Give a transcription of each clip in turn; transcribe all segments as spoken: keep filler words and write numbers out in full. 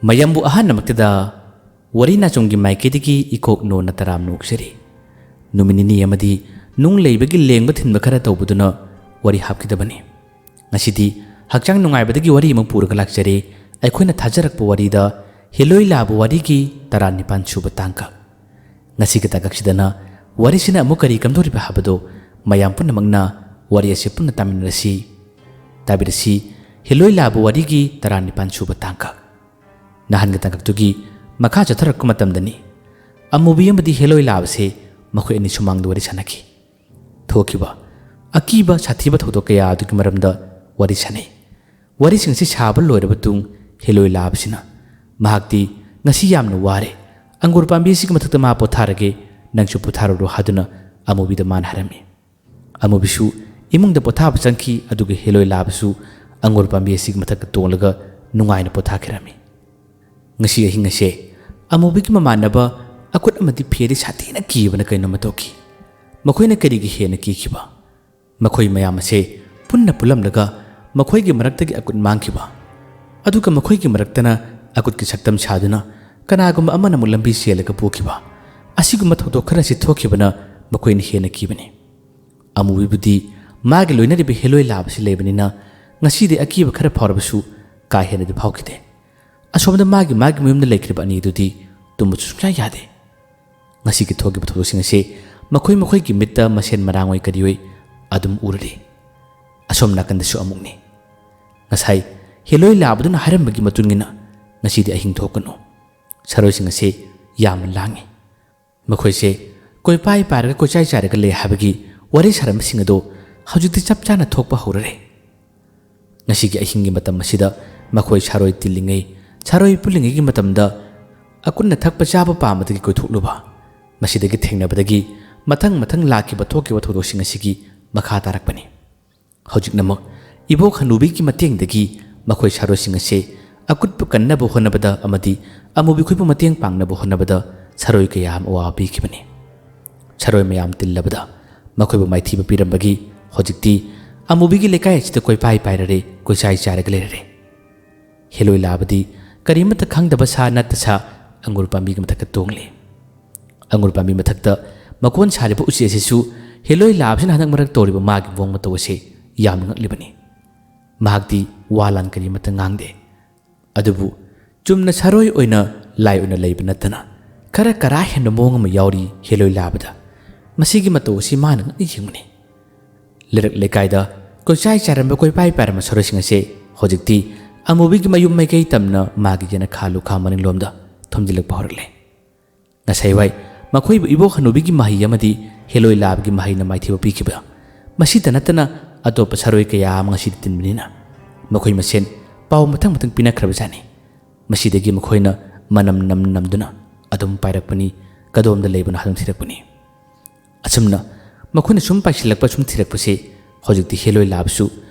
ꯃꯌꯥꯝꯕꯨ ꯑꯍꯥꯟꯕꯃꯛꯇꯗ ꯋꯥꯔꯤ ꯅꯥꯆꯣꯝꯒꯤ ꯃꯥꯏꯀꯩꯗꯒꯤ ꯏꯀꯣꯛ ꯅꯣꯟꯅ ꯇꯔꯥꯝꯅ ꯑꯣꯛꯆꯔꯤ꯫ ꯅꯨꯃꯤꯠ ꯅꯤꯅꯤ ꯑꯃꯗꯤ ꯅꯨꯡ ꯂꯩꯕꯒꯤ ꯂꯦꯡꯕ ꯊꯤꯟꯕ ꯈꯔ ꯇꯧꯕꯗꯨꯅ ꯋꯥꯔꯤ ꯍꯥꯞꯈꯤꯗꯕꯅꯤ꯫ ꯉꯁꯤꯗꯤ ꯍꯛꯆꯥꯡ ꯅꯨꯡꯉꯥꯏꯕꯗꯒꯤ ꯋꯥꯔꯤ ꯑꯃ ꯄꯨꯔꯒ ꯂꯥꯛꯆꯔꯤ꯫ ꯑꯩꯈꯣꯏꯅ ꯊꯥꯖꯔꯛꯄ ꯋꯥꯔꯤꯗ ꯍꯦꯂꯣꯏ ꯂꯥꯕ ꯋꯥꯔꯤꯒꯤ ꯇꯔꯥꯅꯤꯄꯥꯟ ꯁꯨꯕ ꯇꯥꯡꯀꯛ꯫ ꯉꯁꯤꯒꯤ ꯇꯥꯡꯀꯛꯁꯤꯗꯅ ꯋꯥꯔꯤꯁꯤꯅ ꯑꯃꯨꯛ ꯀꯔꯤ ꯀꯝꯗꯧꯔꯤꯕ ꯍꯥꯏꯕꯗꯣ ꯃꯌꯥꯝ ꯄꯨꯝꯅꯃꯛꯅ ꯋꯥꯔꯤ ꯑꯁꯤ ꯄꯨꯟꯅ ꯇꯥꯃꯤꯟꯅꯔꯁꯤ꯫ ꯇꯥꯕꯤꯔꯁꯤ ꯍꯦꯂꯣꯏ ꯂꯥꯕ ꯋꯥꯔꯤꯒꯤ ꯇꯔꯥꯅꯤꯄꯥꯟ ꯁꯨꯕ ꯇꯥꯡꯀꯛ꯫ ꯅꯍꯥꯟꯒꯤ ꯇꯥꯡꯀꯛꯇꯨꯒꯤ ꯃꯈꯥ ꯆꯠꯊꯔꯛꯄ ꯃꯇꯝꯗꯅꯤ ꯑꯃꯨꯕꯤ ꯑꯃꯗꯤ ꯍꯦꯂꯣꯏ ꯂꯥꯕꯁꯦ ꯃꯈꯣꯏ ꯑꯅꯤ ꯁꯨꯃꯥꯡꯗ ꯋꯥꯔꯤ ꯁꯥꯟꯅꯈꯤ꯫ ꯊꯣꯛꯈꯤꯕ ꯑꯀꯤꯕ ꯁꯥꯊꯤꯕ ꯊꯧꯗꯣꯛ ꯀꯌꯥ ꯑꯗꯨꯒꯤ ꯃꯔꯝꯗ ꯋꯥꯔꯤ ꯁꯥꯟꯅꯩ꯫ ꯋꯥꯔꯤꯁꯤꯡ ꯑꯁꯤ ꯁꯥꯕ ꯂꯣꯏꯔꯕ ꯃꯇꯨꯡ ꯍꯦꯂꯣꯏ ꯂꯥꯕꯁꯤꯅ ꯃꯍꯥꯛꯇꯤ ꯉꯁꯤ ꯌꯥꯝꯅ ꯋꯥꯔꯦ, ꯑꯪꯒꯨꯔ ꯄꯥꯝꯕꯤ ꯑꯁꯤꯒꯤ ꯃꯊꯛꯇ ꯃꯥ ꯄꯣꯊꯥꯔꯒꯦ, ꯅꯪꯁꯨ ꯄꯣꯊꯥꯔꯨꯔꯣ ꯍꯥꯏꯗꯨꯅ ꯑꯃꯨꯕꯤꯗ ꯃꯥꯅ ꯍꯥꯏꯔꯝꯃꯤ꯫ ꯑꯃꯨꯕꯤꯁꯨ ꯏꯃꯨꯡꯗ ꯄꯣꯊꯥꯕ ꯆꯪꯈꯤ, ꯑꯗꯨꯒ ꯍꯦꯂꯣꯏ ꯂꯥꯕꯁꯨ ꯑꯪꯒꯨꯔ ꯄꯥꯝꯕꯤ ꯑꯁꯤꯒꯤ ꯃꯊꯛꯇ ꯇꯣꯡꯂꯒ ꯅꯨꯡꯉꯥꯏꯅ ꯄꯣꯊꯥꯈꯤꯔꯝꯃꯤ꯫ ꯉꯁꯤ ꯑꯍꯤꯡ ꯑꯁꯦ ꯑꯃꯨꯕꯤꯒꯤ ꯃꯃꯥꯟꯅꯕ ꯑꯀꯨꯠ ꯑꯃꯗꯤ ꯐꯦꯗꯤ ꯁꯥꯊꯤꯅ ꯀꯤꯕꯅ ꯀꯩꯅꯣꯝꯃ ꯇꯧꯈꯤ꯫ ꯃꯈꯣꯏꯅ ꯀꯔꯤꯒꯤ ꯍꯦꯟꯅ ꯀꯤꯈꯤꯕ? ꯃꯈꯣꯏ ꯃꯌꯥꯝ ꯑꯁꯦ ꯄꯨꯟꯅ ꯄꯨꯜꯂꯝꯂꯒ ꯃꯈꯣꯏꯒꯤ ꯃꯔꯛꯇꯒꯤ ꯑꯀꯨꯠ ꯃꯥꯡꯈꯤꯕ, ꯑꯗꯨꯒ ꯃꯈꯣꯏꯒꯤ ꯃꯔꯛꯇꯅ ꯑꯀꯨꯠꯀꯤ ꯁꯛꯇꯝ ꯁꯥꯗꯨꯅ ꯀꯅꯥꯒꯨꯝꯕ ꯑꯃꯅ ꯑꯃꯨꯛ ꯂꯝꯕꯤ ꯆꯦꯜꯂꯒ ꯄꯨꯈꯤꯕ, ꯑꯁꯤꯒꯨꯝꯕ ꯊꯧꯗꯣꯛ ꯈꯔ ꯑꯁꯤ ꯊꯣꯛꯈꯤꯕꯅ ꯃꯈꯣꯏꯅ ꯍꯦꯟꯅ ꯀꯤꯕꯅꯤ꯫ ꯑꯃꯨꯕꯤꯕꯨꯗꯤ ꯃꯥꯒꯤ ꯂꯣꯏꯅꯔꯤꯕ ꯍꯦꯂꯣꯏ ꯂꯥꯕꯁꯤ ꯂꯩꯕꯅꯤꯅ ꯉꯁꯤꯗꯤ ꯑꯀꯤꯕ ꯈꯔ ꯐꯥꯎꯔꯕꯁꯨ ꯀꯥ ꯍꯦꯟꯅꯗꯤ ꯐꯥꯎꯈꯤꯗꯦ꯫ ꯑꯁꯣꯝꯗ ꯃꯥꯒꯤ ꯃꯥꯒꯤ ꯃꯌꯨꯝꯗ ꯂꯩꯈ꯭ꯔꯤꯕ ꯑꯅꯤꯗꯨꯗꯤ ꯇꯨꯝꯕꯁꯨ ꯁꯨꯡꯌꯥ ꯌꯥꯗꯦ꯫ ꯉꯁꯤꯒꯤ ꯊꯣꯛꯈꯤꯕ ꯊꯧꯗꯣꯛꯁꯤꯡ ꯑꯁꯤ ꯃꯈꯣꯏ ꯃꯈꯣꯏꯒꯤ ꯃꯤꯠꯇ ꯃꯁꯦꯟ ꯃꯔꯥꯡ ꯑꯣꯏ ꯀꯔꯤ ꯑꯣꯏ ꯑꯗꯨꯝ ꯎꯔꯔꯤ꯫ ꯑꯁꯣꯝ ꯅꯥꯀꯟꯗꯁꯨ ꯑꯃꯨꯛꯅꯤ꯫ ꯉꯁꯥꯏ ꯍꯦꯂꯣꯏ ꯂꯥꯕꯗꯨꯅ ꯍꯥꯏꯔꯝꯕꯒꯤ ꯃꯇꯨꯡ ꯏꯟꯅ ꯉꯁꯤꯗꯤ ꯑꯍꯤꯡ ꯊꯣꯛꯀꯅꯨ꯫ ꯁꯥꯔꯣꯏꯁꯤꯡ ꯑꯁꯤ ꯌꯥꯝꯅ ꯂꯥꯡꯏ꯫ ꯃꯈꯣꯏꯁꯦ ꯀꯣꯏꯄꯥꯏ ꯄꯥꯏꯔꯒ ꯀꯣꯏꯆꯥꯏ ꯆꯥꯏꯔꯒ ꯂꯩ ꯍꯥꯏꯕꯒꯤ ꯋꯥꯔꯤ ꯁꯥꯔꯝꯕꯁꯤꯡ ꯑꯗꯨ ꯍꯧꯖꯤꯛꯇꯤ ꯆꯞ ꯆꯥꯅ ꯊꯣꯛꯄ ꯍꯧꯔꯔꯦ꯫ ꯉꯁꯤꯒꯤ ꯑꯍꯤꯡꯒꯤ ꯃꯇꯝ ꯑꯁꯤꯗ ꯃꯈꯣꯏ ꯁꯥꯔꯣꯏ ꯇꯤꯜꯂꯤꯉꯩ, ꯁꯥꯔꯣꯏ ꯄꯨꯜꯂꯤꯉꯩꯒꯤ ꯃꯇꯝꯗ ꯑꯀꯨꯟꯅ ꯊꯛꯄ ꯆꯥꯕ ꯄꯥꯝꯕꯗꯒꯤ ꯀꯣꯏꯊꯣꯛꯂꯨꯕ, ꯃꯁꯤꯗꯒꯤ ꯊꯦꯡꯅꯕꯗꯒꯤ ꯃꯊꯪ ꯃꯊꯪ ꯂꯥꯛꯈꯤꯕ ꯊꯣꯛꯈꯤꯕ ꯊꯧꯗꯣꯛꯁꯤꯡ ꯑꯁꯤꯒꯤ ꯃꯈꯥ ꯇꯥꯔꯛꯄꯅꯤ꯫ ꯍꯧꯖꯤꯛꯅꯃꯛ ꯏꯕꯣꯛ ꯍꯅꯨꯕꯤꯒꯤ ꯃꯇꯦꯡꯗꯒꯤ ꯃꯈꯣꯏ ꯁꯥꯔꯣꯏꯁꯤꯡ ꯑꯁꯤ ꯑꯀꯨꯠꯄꯨ ꯀꯟꯅꯕ ꯍꯣꯠꯅꯕꯗ ꯑꯃꯗꯤ ꯑꯃꯨꯕꯤ ꯈꯣꯏꯕꯨ ꯃꯇꯦꯡ ꯄꯥꯡꯅꯕ ꯍꯣꯠꯅꯕꯗ ꯁꯥꯔꯣꯏ ꯀꯌꯥ ꯑꯃ ꯑꯋꯥꯕ ꯄꯤꯈꯤꯕꯅꯤ꯫ ꯁꯥꯔꯣꯏ ꯃꯌꯥꯝ ꯇꯤꯜꯂꯕꯗ ꯃꯈꯣꯏꯕꯨ ꯃꯥꯏꯊꯤꯕ ꯄꯤꯔꯝꯕꯒꯤ ꯍꯧꯖꯤꯛꯇꯤ ꯑꯃꯨꯕꯤꯒꯤ ꯂꯩꯀꯥꯏ ꯑꯁꯤꯗ ꯀꯣꯏꯄꯥꯏ ꯄꯥꯏꯔꯔꯦ, ꯀꯣꯏꯆꯥꯏ ꯆꯥꯏꯔꯒ ꯂꯩꯔꯔꯦ꯫ ꯍꯦꯂꯣꯏ ꯂꯥꯕꯗꯤ ꯀꯔꯤꯃꯠꯇ ꯈꯪꯗꯕ ꯁꯥ ꯅꯠꯇ ꯁꯥ ꯑꯪꯒꯨꯔ ꯄꯥꯝꯕꯤꯒꯤ ꯃꯊꯛꯇ ꯇꯣꯡꯂꯤ꯫ ꯑꯪꯒꯨꯔ ꯄꯥꯝꯕꯤ ꯃꯊꯛꯇ ꯃꯀꯣꯟ ꯁꯥꯔꯤꯕ ꯎꯆꯦꯛ ꯑꯁꯤꯁꯨ ꯍꯦꯂꯣꯏ ꯂꯥꯕꯁꯤꯅ ꯍꯟꯗꯛ ꯃꯔꯛ ꯇꯧꯔꯤꯕ ꯃꯥꯒꯤ ꯃꯑꯣꯡ ꯃꯇꯧ ꯑꯁꯤ ꯌꯥꯝꯅ ꯉꯛꯂꯤꯕꯅꯤ꯫ ꯃꯍꯥꯛꯇꯤ ꯋꯥ ꯂꯥꯟ ꯀꯔꯤꯃꯠꯇ ꯉꯥꯡꯗꯦ꯫ ꯑꯗꯨꯕꯨ ꯆꯨꯝꯅ ꯁꯥꯔꯣꯏ ꯑꯣꯏꯅ ꯂꯥꯏ ꯑꯣꯏꯅ ꯂꯩꯕ ꯅꯠꯇꯅ ꯈꯔ ꯀꯔꯥ ꯍꯦꯟꯕ ꯃꯑꯣꯡ ꯑꯃ ꯌꯥꯎꯔꯤ ꯍꯦꯂꯣꯏ ꯂꯥꯕꯗ꯫ ꯃꯁꯤꯒꯤ ꯃꯇꯧ ꯑꯁꯤ ꯃꯥꯅ ꯉꯛꯅ ꯌꯦꯡꯕꯅꯤ꯫ ꯂꯩꯔꯛ ꯂꯩꯀꯥꯏꯗ ꯀꯣꯏꯆꯥꯏ ꯆꯥꯏꯔꯝꯕ ꯀꯣꯏꯄꯥꯏ ꯄꯥꯏꯔꯝꯕ ꯁꯥꯔꯣꯏꯁꯤꯡ ꯑꯁꯦ ꯍꯧꯖꯤꯛꯇꯤ ꯑꯃꯨꯕꯤꯒꯤ ꯃꯌꯨꯝ ꯃꯥꯏꯀꯩ ꯇꯝꯅ ꯃꯥꯒꯤ ꯌꯦꯅꯈꯥ ꯂꯨꯈꯥ ꯃꯅꯤꯡꯂꯣꯝꯗ ꯊꯣꯝꯖꯤꯜꯂꯛꯄ ꯍꯧꯔꯛꯂꯦ꯫ ꯉꯁꯥꯏꯋꯥꯏ ꯃꯈꯣꯏꯕꯨ ꯏꯕꯣꯛ ꯍꯅꯨꯕꯤꯒꯤ ꯃꯍꯩ ꯑꯃꯗꯤ ꯍꯦꯂꯣꯏ ꯂꯥꯕꯒꯤ ꯃꯍꯩꯅ ꯃꯥꯏꯊꯤꯕ ꯄꯤꯈꯤꯕ꯫ ꯃꯁꯤꯇ ꯅꯠꯇꯅ ꯑꯇꯣꯞꯄ ꯁꯥꯔꯣꯏ ꯀꯌꯥ ꯑꯃ ꯉꯁꯤꯗꯤ ꯇꯤꯟꯕꯅꯤꯅ ꯃꯈꯣꯏ ꯃꯁꯦꯟ ꯄꯥꯎ ꯃꯊꯪ ꯃꯊꯪ ꯄꯤꯅꯈ꯭ꯔꯕꯖꯥꯠꯅꯤ꯫ ꯃꯁꯤꯗꯒꯤ ꯃꯈꯣꯏꯅ ꯃꯅꯝ ꯅꯝ ꯅꯝꯗꯨꯅ ꯑꯗꯨꯝ ꯄꯥꯏꯔꯛꯄꯅꯤ, ꯀꯗꯣꯝꯗ ꯂꯩꯕꯅꯣ ꯍꯥꯏꯗꯨꯅ ꯊꯤꯔꯛꯄꯅꯤ꯫ ꯑꯁꯨꯝꯅ ꯃꯈꯣꯏꯅ ꯁꯨꯝ ꯄꯥꯏꯁꯤꯜꯂꯛꯄ, ꯁꯨꯝ ꯊꯤꯔꯛꯄꯁꯤ ꯍꯧꯖꯤꯛꯇꯤ ꯍꯦꯂꯣꯏ ꯂꯥꯕꯁꯨ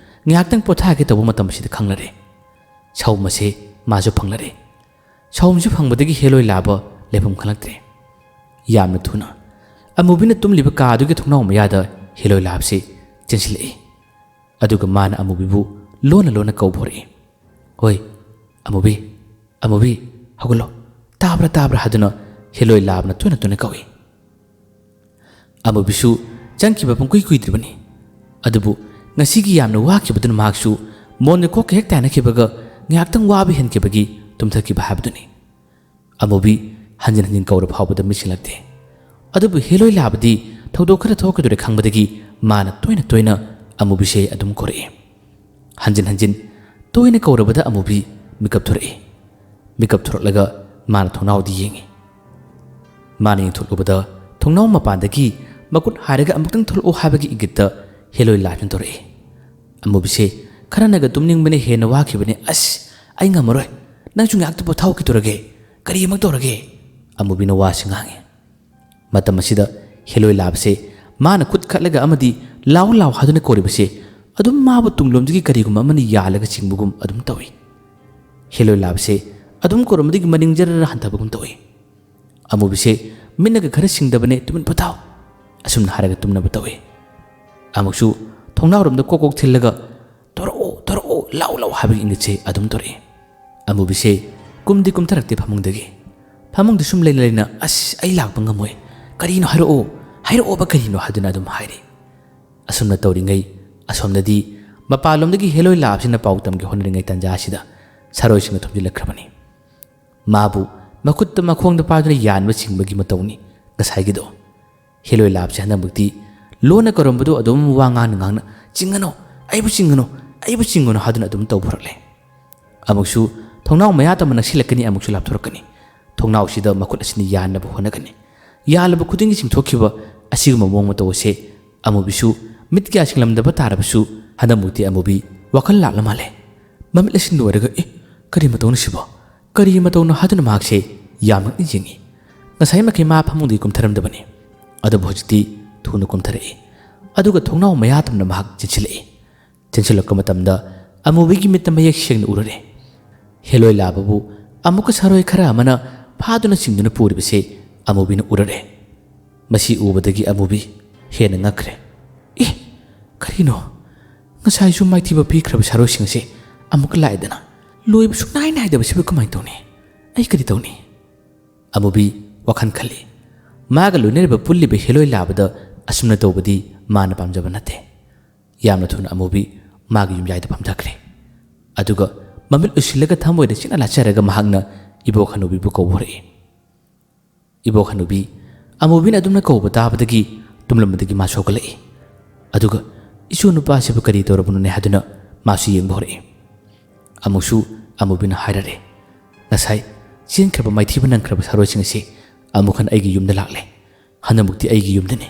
ꯉꯥꯏꯍꯥꯛꯇꯪ ꯄꯣꯊꯥꯒꯦ ꯇꯧꯕ ꯃꯇꯝ ꯑꯁꯤꯗ ꯈꯪꯂꯔꯦ꯫ ꯁꯥꯎꯝ ꯑꯁꯦ ꯃꯥꯁꯨ ꯐꯪꯂꯔꯦ꯫ ꯁꯥꯎꯝꯁꯤ ꯐꯪꯕꯗꯒꯤ ꯍꯦꯂꯣꯏ ꯂꯥꯕ ꯂꯩꯐꯝ ꯈꯪꯂꯛꯇ꯭ꯔꯦ꯫ ꯌꯥꯝꯅ ꯊꯨꯅ ꯑꯃꯨꯕꯤꯅ ꯇꯨꯝꯂꯤꯕ ꯀꯥ ꯑꯗꯨꯒꯤ ꯊꯣꯡꯅꯥꯎ ꯃꯌꯥꯗ ꯍꯦꯂꯣꯏ ꯂꯥꯕꯁꯤ ꯆꯦꯟꯁꯤꯜꯂꯛꯏ꯫ ꯑꯗꯨꯒ ꯃꯥꯅ ꯑꯃꯨꯕꯤꯕꯨ ꯂꯣꯟꯅ ꯂꯣꯟꯅ ꯀꯧꯕ ꯍꯧꯔꯛꯏ꯫ "ꯍꯣꯏ, ꯑꯃꯨꯕꯤ, ꯑꯃꯨꯕꯤ, ꯍꯧꯒꯠꯂꯣ, ꯇꯥꯕ꯭ꯔꯥ, ꯇꯥꯕ꯭ꯔꯥ?" ꯍꯥꯏꯗꯨꯅ ꯍꯦꯂꯣꯏ ꯂꯥꯕꯅ ꯇꯣꯏꯅ ꯇꯣꯏꯅ ꯀꯧꯏ꯫ ꯑꯃꯨꯕꯤꯁꯨ ꯆꯪꯈꯤꯕ ꯄꯨꯡꯀꯨꯏ ꯀꯨꯏꯗ꯭ꯔꯤꯕꯅꯤ꯫ ꯑꯗꯨꯕꯨ ꯉꯁꯤꯒꯤ ꯌꯥꯝꯅ ꯋꯥꯈꯤꯕꯗꯨꯅ ꯃꯍꯥꯛꯁꯨ ꯃꯣꯟꯒ ꯀꯣꯛꯀ ꯍꯦꯛ ꯇꯥꯏꯅꯈꯤꯕꯒ ꯉꯥꯏꯍꯥꯛꯇꯪ ꯋꯥꯕ ꯍꯦꯟꯈꯤꯕꯒꯤ ꯇꯨꯝꯊꯈꯤꯕ ꯍꯥꯏꯕꯗꯨꯅꯤ꯫ ꯑꯃꯨꯕꯤ ꯍꯟꯖꯤꯟ ꯍꯟꯖꯤꯟ ꯀꯧꯔ ꯐꯥꯎꯕꯗ ꯃꯤꯠ ꯁꯤꯡꯂꯛꯇꯦ꯫ ꯑꯗꯨꯕꯨ ꯍꯦꯂꯣꯏ ꯂꯥꯕꯗꯤ ꯊꯧꯗꯣꯛ ꯈꯔ ꯊꯣꯛꯀꯗꯧꯔꯦ ꯈꯪꯕꯗꯒꯤ ꯃꯥꯅ ꯇꯣꯏꯅ ꯇꯣꯏꯅ ꯑꯃꯨꯕꯤꯁꯦ ꯑꯗꯨꯝ ꯀꯧꯔꯛꯏ꯫ ꯍꯟꯖꯤꯟ ꯍꯟꯖꯤꯟ ꯇꯣꯏꯅ ꯀꯧꯔꯕꯗ ꯑꯃꯨꯕꯤ ꯃꯤꯀꯞ ꯊꯣꯔꯛꯏ꯫ ꯃꯤꯀꯞ ꯊꯣꯔꯛꯂꯒ ꯃꯥꯅ ꯊꯣꯡꯅꯥꯎꯗꯤ ꯌꯦꯡꯉꯤ꯫ ꯃꯥꯅ ꯌꯦꯡꯊꯣꯛꯂꯨꯕꯗ ꯊꯣꯡꯅꯥꯎ ꯃꯄꯥꯟꯗꯒꯤ ꯃꯈꯨꯠ ꯍꯥꯏꯔꯒ "ꯑꯃꯨꯛꯇꯪ ꯊꯣꯛꯂꯛꯑꯣ" ꯍꯥꯏꯕꯒꯤ ꯏꯪꯒꯤꯠꯇ ꯍꯦꯂꯣꯏ ꯂꯥꯕꯅ ꯇꯧꯔꯛꯏ꯫ ꯑꯃꯨꯕꯤꯁꯦ ꯈꯔꯅꯒ ꯇꯨꯝꯅꯤꯡꯕꯅ ꯍꯦꯟꯅ ꯋꯥꯈꯤꯕꯅꯦ꯫ "ꯑꯁ, ꯑꯩ ꯉꯝꯃꯔꯣꯏ, ꯅꯪꯁꯨ ꯉꯥꯏꯍꯥꯛꯇ ꯄꯣꯊꯥꯎ, ꯀꯩꯗꯧꯔꯒꯦ? ꯀꯔꯤ ꯑꯃꯨꯛ ꯇꯧꯔꯒꯦ?" ꯑꯃꯨꯕꯤꯅ ꯋꯥꯁꯤ ꯉꯥꯡꯉꯤ꯫ ꯃꯇꯝ ꯑꯁꯤꯗ ꯍꯦꯂꯣꯏ ꯂꯥꯕꯁꯦ ꯃꯥꯅ ꯈꯨꯠ ꯈꯠꯂꯒ ꯑꯃꯗꯤ "ꯂꯥꯎ, ꯂꯥꯎ" ꯍꯥꯏꯗꯨꯅ ꯀꯧꯔꯤꯕꯁꯦ ꯑꯗꯨꯝ ꯃꯥꯕꯨ ꯇꯨꯡꯂꯣꯝꯗꯒꯤ ꯀꯔꯤꯒꯨꯝꯕ ꯑꯃꯅ ꯌꯥꯜꯂꯒ ꯆꯤꯡꯕꯒꯨꯝ ꯑꯗꯨꯝ ꯇꯧꯏ꯫ ꯍꯦꯂꯣꯏ ꯂꯥꯕꯁꯦ ꯑꯗꯨꯝ ꯀꯧꯔꯝꯕꯗꯒꯤ ꯃꯅꯤꯡ ꯖꯔꯔ ꯍꯟꯊꯕꯒꯨꯝ ꯇꯧꯏ꯫ ꯑꯃꯨꯕꯤꯁꯦ ꯃꯤꯠꯅꯒ ꯈꯔ ꯁꯤꯡꯗꯕꯅꯦ, "ꯇꯨꯃꯤꯟ ꯄꯣꯊꯥꯎ" ꯑꯁꯨꯝꯅ ꯍꯥꯏꯔꯒ ꯇꯨꯝꯅꯕ ꯇꯧꯏ꯫ ꯑꯃꯨꯛꯁꯨ ꯊꯣꯡꯅꯥꯎꯔꯣꯝꯗ ꯀꯣꯛ ꯀꯣꯛ ꯊꯤꯜꯂꯒ "ꯊꯣꯔꯛꯑꯣ, ꯊꯣꯔꯛꯑꯣ, ꯂꯥꯎ, ꯂꯥꯎ" ꯍꯥꯏꯕꯒꯤ ꯏꯪꯒꯤꯠꯁꯦ ꯑꯗꯨꯝ ꯇꯧꯔꯛꯏ꯫ ꯑꯃꯨꯕꯤꯁꯦ ꯀꯨꯝꯗꯤ ꯀꯨꯝꯊꯔꯛꯇꯦ ꯐꯃꯨꯡꯗꯒꯤ꯫ ꯐꯃꯨꯡꯗ ꯁꯨꯝ ꯂꯩꯅ ꯂꯩꯅ, "ꯑꯁ, ꯑꯩ ꯂꯥꯛꯄ ꯉꯝꯃꯣꯏ꯫ ꯀꯔꯤꯅꯣ ꯍꯥꯏꯔꯛꯑꯣ, ꯍꯥꯏꯔꯛꯑꯣꯕ ꯀꯔꯤꯅꯣ?" ꯍꯥꯏꯗꯨꯅ ꯑꯗꯨꯝ ꯍꯥꯏꯔꯤ꯫ ꯑꯁꯨꯝꯅ ꯇꯧꯔꯤꯉꯩ ꯑꯁꯣꯝꯗꯗꯤ ꯃꯄꯥꯟꯂꯣꯝꯗꯒꯤ ꯍꯦꯂꯣꯏ ꯂꯥꯛꯑꯕꯁꯤꯅ ꯄꯥꯎ ꯇꯝꯒꯦ ꯍꯣꯠꯅꯔꯤꯉꯩ ꯇꯥꯟꯖꯥ ꯑꯁꯤꯗ ꯁꯥꯔꯣꯏꯁꯤꯡꯅ ꯊꯣꯝꯖꯤꯜꯂꯛꯈ꯭ꯔꯕꯅꯤ꯫ ꯃꯥꯕꯨ ꯃꯈꯨꯠꯇ ꯃꯈꯣꯡꯗ ꯄꯥꯏꯗꯨꯅ ꯌꯥꯟꯕ ꯆꯤꯡꯕꯒꯤ ꯃꯇꯧꯅꯤ ꯉꯁꯥꯏꯒꯤꯗꯣ꯫ ꯍꯦꯂꯣꯏ ꯂꯥꯛꯑꯕꯁꯦ ꯍꯟꯗꯛꯃꯛꯇꯤ ꯂꯣꯟꯅ ꯀꯧꯔꯝꯕꯗꯨ ꯑꯗꯨꯝ ꯋꯥ ꯉꯥꯡꯅ ꯉꯥꯡꯅ, "ꯆꯤꯡꯒꯅꯨ, ꯑꯩꯕꯨ ꯆꯤꯡꯒꯅꯨ, ꯑꯩꯕꯨ ꯆꯤꯡꯒꯅꯨ" ꯍꯥꯏꯗꯨꯅ ꯑꯗꯨꯝ ꯇꯧꯕ ꯍꯧꯔꯛꯂꯦ꯫ ꯑꯃꯨꯛꯁꯨ ꯊꯣꯡꯅꯥꯎ ꯃꯌꯥ ꯇꯝꯕ ꯅꯛꯁꯤꯜꯂꯛꯀꯅꯤ, ꯑꯃꯨꯛꯁꯨ ꯂꯥꯞꯊꯣꯔꯛꯀꯅꯤ꯫ ꯊꯣꯡꯅꯥꯎꯁꯤꯗ ꯃꯈꯨꯠ ꯑꯁꯤꯅ ꯌꯥꯟꯅꯕ ꯍꯣꯠꯅꯒꯅꯤ꯫ ꯌꯥꯜꯂꯕ ꯈꯨꯗꯤꯡꯒꯤ ꯆꯤꯡꯊꯣꯛꯈꯤꯕ ꯑꯁꯤꯒꯨꯝꯕ ꯃꯑꯣꯡ ꯃꯇꯧ ꯑꯁꯦ ꯑꯃꯨꯕꯤꯁꯨ ꯃꯤꯠ ꯀꯌꯥ ꯁꯤꯡꯂꯝꯗꯕ ꯇꯥꯔꯕꯁꯨ ꯍꯟꯗꯛꯃꯨꯛꯇꯤ ꯑꯃꯨꯕꯤ ꯋꯥꯈꯜ ꯂꯥꯛꯂ ꯃꯥꯜꯂꯦ꯫ ꯃꯃꯤꯠ ꯑꯁꯤ ꯅꯣꯏꯔꯒ, "ꯑꯦ, ꯀꯔꯤ ꯃꯇꯧꯅ ꯁꯤꯕꯣ? ꯀꯔꯤ ꯃꯇꯧꯅꯣ?" ꯍꯥꯏꯗꯨꯅ ꯃꯍꯥꯛꯁꯦ ꯌꯥꯝ ꯉꯛꯅ ꯌꯦꯡꯉꯤ꯫ ꯉꯁꯥꯏ ꯃꯈꯩ ꯃꯥ ꯐꯃꯨꯡꯗꯒꯤ ꯀꯨꯝꯊꯔꯝꯗꯕꯅꯤ꯫ ꯑꯗꯨꯕꯨ ꯍꯧꯖꯤꯛꯇꯤ ꯊꯨꯅ ꯀꯨꯝꯊꯔꯛꯏ꯫ ꯑꯗꯨꯒ ꯊꯣꯡꯅꯥꯎ ꯃꯌꯥ ꯇꯝꯅ ꯃꯍꯥꯛ ꯆꯦꯟꯁꯤꯜꯂꯛꯏ꯫ ꯆꯦꯟꯁꯤꯜꯂꯛꯄ ꯃꯇꯝꯗ ꯑꯃꯨꯕꯤꯒꯤ ꯃꯤꯠꯇ ꯃꯌꯦꯛ ꯁꯦꯡꯅ ꯎꯔꯔꯦ꯫ ꯍꯦꯂꯣꯏ ꯂꯥꯕꯕꯨ ꯑꯃꯨꯛꯀ ꯁꯥꯔꯣꯏ ꯈꯔ ꯑꯃꯅ ꯐꯥꯗꯨꯅ ꯆꯤꯡꯗꯨꯅ ꯄꯨꯔꯤꯕꯁꯦ ꯑꯃꯨꯕꯤꯅ ꯎꯔꯔꯦ꯫ ꯃꯁꯤ ꯎꯕꯗꯒꯤ ꯑꯃꯨꯕꯤ ꯍꯦꯟꯅ ꯉꯛꯈ꯭ꯔꯦ꯫ "ꯑꯦ, ꯀꯔꯤꯅꯣ? ꯉꯁꯥꯏꯁꯨ ꯃꯥꯏꯊꯤꯕ ꯄꯤꯈ꯭ꯔꯕ ꯁꯥꯔꯣꯏꯁꯤꯡ ꯑꯁꯦ ꯑꯃꯨꯛꯀ ꯂꯥꯛꯑꯦꯗꯅ꯫ ꯂꯣꯏꯕ ꯁꯨꯡꯅꯥꯏ ꯅꯥꯏꯗꯕꯁꯤꯕꯨ ꯀꯃꯥꯏꯅ ꯇꯧꯅꯤ? ꯑꯩ ꯀꯔꯤ ꯇꯧꯅꯤ?" ꯑꯃꯨꯕꯤ ꯋꯥꯈꯜ ꯈꯜꯂꯤ꯫ ꯃꯥꯒ ꯂꯣꯏꯅꯔꯤꯕ ꯄꯨꯜꯂꯤꯕ ꯍꯦꯂꯣꯏ ꯂꯥꯕꯗ ꯑꯁꯨꯝꯅ ꯇꯧꯕꯗꯤ ꯃꯥꯅ ꯄꯥꯝꯖꯕ ꯅꯠꯇꯦ꯫ ꯌꯥꯝꯅ ꯊꯨꯅ ꯑꯃꯨꯕꯤ ꯃꯥꯒꯤ ꯌꯨꯝꯌꯥꯏꯗ ꯐꯝꯊꯈ꯭ꯔꯦ꯫ ꯑꯗꯨꯒ ꯃꯃꯤꯠ ꯎꯏꯁꯤꯜꯂꯒ ꯊꯃꯣꯏꯗ ꯆꯤꯛꯅ ꯂꯥꯠꯆꯔꯒ ꯃꯍꯥꯛꯅ ꯏꯕꯣꯛ ꯍꯅꯨꯕꯤꯕꯨ ꯀꯧꯕ ꯍꯧꯔꯛꯏ꯫ ꯏꯕꯣꯛ ꯍꯅꯨꯕꯤ ꯑꯃꯨꯕꯤꯅ ꯑꯗꯨꯝꯅ ꯀꯧꯕ ꯇꯥꯕꯗꯒꯤ ꯇꯨꯝꯂꯝꯕꯗꯒꯤ ꯃꯥꯁꯨ ꯍꯧꯒꯠꯂꯛꯏ꯫ ꯑꯗꯨꯒ, "ꯏꯁꯨ ꯅꯨꯄꯥꯁꯤꯕꯨ ꯀꯔꯤ ꯇꯧꯔꯕꯅꯣꯅꯦ?" ꯍꯥꯏꯗꯨꯅ ꯃꯥꯁꯨ ꯌꯦꯡꯕ ꯍꯧꯔꯛꯏ꯫ ꯑꯃꯨꯛꯁꯨ ꯑꯃꯨꯕꯤꯅ ꯍꯥꯏꯔꯔꯦ, "ꯉꯁꯥꯏ ꯆꯦꯟꯈ꯭ꯔꯕ ꯃꯥꯏꯊꯤꯕ ꯅꯪꯈ꯭ꯔꯕ ꯁꯥꯔꯣꯏꯁꯤꯡ ꯑꯁꯤ ꯑꯃꯨꯛ ꯍꯟꯅ ꯑꯩꯒꯤ ꯌꯨꯝꯗ ꯂꯥꯛꯂꯦ꯫ ꯍꯟꯗꯛꯃꯨꯛꯇꯤ ꯑꯩꯒꯤ ꯌꯨꯝꯗꯅꯤ꯫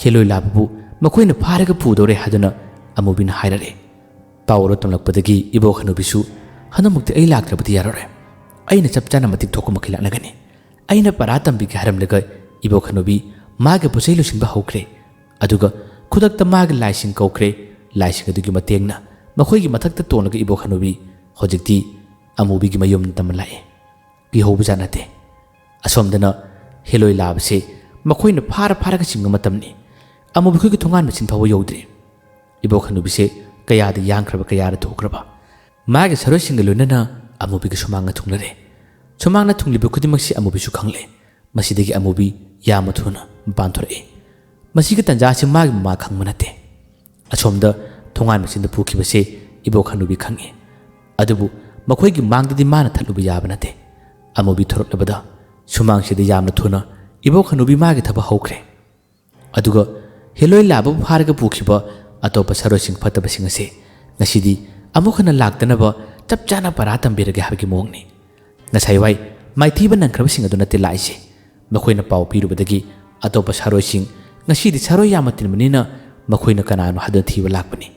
ꯍꯦꯂꯣꯏ ꯂꯥꯕꯕꯨ ꯃꯈꯣꯏꯅ ꯐꯥꯔꯒ ꯄꯨꯗꯧꯔꯦ" ꯍꯥꯏꯗꯨꯅ ꯑꯃꯨꯕꯤꯅ ꯍꯥꯏꯔꯔꯦ꯫ ꯄꯥꯎ ꯑꯗꯨ ꯇꯝꯂꯛꯄꯗꯒꯤ ꯏꯕꯣꯛ ꯍꯅꯨꯕꯤꯁꯨ, "ꯍꯟꯗꯛꯃꯨꯛꯇꯤ ꯑꯩ ꯂꯥꯛꯇ꯭ꯔꯕꯗꯤ ꯌꯥꯔꯔꯣꯏ꯫ ꯑꯩꯅ ꯆꯞ ꯆꯥꯅ ꯃꯇꯤꯛ ꯊꯣꯛꯄ ꯃꯈꯩ ꯂꯥꯛꯅꯒꯅꯤ꯫ ꯑꯩꯅ ꯄꯔꯥ ꯇꯝꯕꯤꯒꯦ" ꯍꯥꯏꯔꯝꯂꯒ ꯏꯕꯣꯛ ꯍꯅꯨꯕꯤ ꯃꯥꯒꯤ ꯄꯣꯠ ꯆꯩ ꯂꯣꯏꯁꯤꯟꯕ ꯍꯧꯈ꯭ꯔꯦ꯫ ꯑꯗꯨꯒ ꯈꯨꯗꯛꯇ ꯃꯥꯒꯤ ꯂꯥꯏꯁꯤꯡ ꯀꯧꯈ꯭ꯔꯦ꯫ ꯂꯥꯏꯁꯤꯡ ꯑꯗꯨꯒꯤ ꯃꯇꯦꯡꯅ ꯃꯈꯣꯏꯒꯤ ꯃꯊꯛꯇ ꯇꯣꯡꯂꯒ ꯏꯕꯣꯛ ꯍꯅꯨꯕꯤ ꯍꯧꯖꯤꯛꯇꯤ ꯑꯃꯨꯕꯤꯒꯤ ꯃꯌꯨꯝꯗ ꯇꯝꯕ ꯂꯥꯛꯑꯦ꯫ ꯀꯤꯍꯧꯕꯖꯥꯠ ꯅꯠꯇꯦ꯫ ꯑꯁꯣꯝꯗꯅ ꯍꯦꯂꯣꯏ ꯂꯥꯕꯁꯦ ꯃꯈꯣꯏꯅ ꯐꯥꯔ ꯐꯥꯔꯒ ꯆꯤꯡꯕ ꯃꯇꯝꯅꯤ꯫ ꯑꯃꯨꯕꯤ ꯈꯣꯏꯒꯤ ꯊꯣꯡꯒꯥꯟ ꯃꯆꯤꯟ ꯐꯥꯎꯕ ꯌꯧꯗ꯭ꯔꯤ꯫ ꯏꯕꯣꯛ ꯍꯅꯨꯕꯤꯁꯦ ꯀꯌꯥꯗ ꯌꯥꯡꯈ꯭ꯔꯕ, ꯀꯌꯥꯗ ꯊꯨꯈ꯭ꯔꯕ꯫ ꯃꯥꯒꯤ ꯁꯔꯣꯏꯁꯤꯡꯒ ꯂꯣꯏꯅꯅ ꯑꯃꯨꯕꯤꯒꯤ ꯁꯨꯃꯥꯡꯅ ꯊꯨꯡꯂꯔꯦ꯫ ꯁꯨꯃꯥꯡꯅ ꯊꯨꯡꯂꯤꯕ ꯈꯨꯗꯤꯡꯃꯛꯁꯤ ꯑꯃꯨꯕꯤꯁꯨ ꯈꯪꯂꯦ꯫ ꯃꯁꯤꯗꯒꯤ ꯑꯃꯨꯕꯤ ꯌꯥꯝꯅ ꯊꯨꯅ ꯃꯄꯥꯟ ꯊꯣꯔꯛꯏ꯫ ꯃꯁꯤꯒꯤ ꯇꯥꯟꯖꯥꯁꯤ ꯃꯥꯒꯤ ꯃꯃꯥ ꯈꯪꯕ ꯅꯠꯇꯦ꯫ ꯑꯁꯣꯝꯗ ꯊꯣꯡꯒꯥꯟ ꯃꯆꯤꯟꯗ ꯄꯨꯈꯤꯕꯁꯦ ꯏꯕꯣꯛ ꯍꯅꯨꯕꯤ ꯈꯪꯉꯤ꯫ ꯑꯗꯨꯕꯨ ꯃꯈꯣꯏꯒꯤ ꯃꯥꯡꯗꯗꯤ ꯃꯥꯅ ꯊꯠꯂꯨꯕ ꯌꯥꯕ ꯅꯠꯇꯦ꯫ ꯑꯃꯨꯕꯤ ꯊꯣꯔꯛꯂꯕꯗ ꯁꯨꯃꯥꯡꯁꯤꯗ ꯌꯥꯝꯅ ꯊꯨꯅ ꯏꯕꯣꯛ ꯍꯅꯨꯕꯤ ꯃꯥꯒꯤ ꯊꯕꯛ ꯍꯧꯈ꯭ꯔꯦ꯫ ꯑꯗꯨꯒ ꯍꯦꯂꯣꯏ ꯂꯥꯕꯕꯨ ꯐꯥꯔꯒ ꯄꯨꯈꯤꯕ ꯑꯇꯣꯞꯄ ꯁꯥꯔꯣꯏꯁꯤꯡ ꯐꯠꯇꯕꯁꯤꯡ ꯑꯁꯦ ꯉꯁꯤꯗꯤ ꯑꯃꯨꯛ ꯍꯟꯅ ꯂꯥꯛꯇꯅꯕ ꯆꯞ ꯆꯥꯅ ꯄꯔꯥ ꯇꯝꯕꯤꯔꯒꯦ ꯍꯥꯏꯕꯒꯤ ꯃꯑꯣꯡꯅꯤ꯫ ꯉꯁꯥꯏ ꯋꯥꯏ ꯃꯥꯏꯊꯤꯕ ꯅꯪꯈ꯭ꯔꯕꯁꯤꯡ ꯑꯗꯨ ꯅꯠꯇꯦ ꯂꯥꯛꯏꯁꯦ꯫ ꯃꯈꯣꯏꯅ ꯄꯥꯎ ꯄꯤꯔꯨꯕꯗꯒꯤ ꯑꯇꯣꯞꯄ ꯁꯥꯔꯣꯏꯁꯤꯡ ꯉꯁꯤꯗꯤ ꯁꯥꯔꯣꯏ ꯌꯥꯝꯅ ꯇꯤꯟꯕꯅꯤꯅ ꯃꯈꯣꯏꯅ ꯀꯅꯥꯅꯣ ꯍꯥꯏꯗꯨꯅ ꯊꯤꯕ ꯂꯥꯛꯄꯅꯤ꯫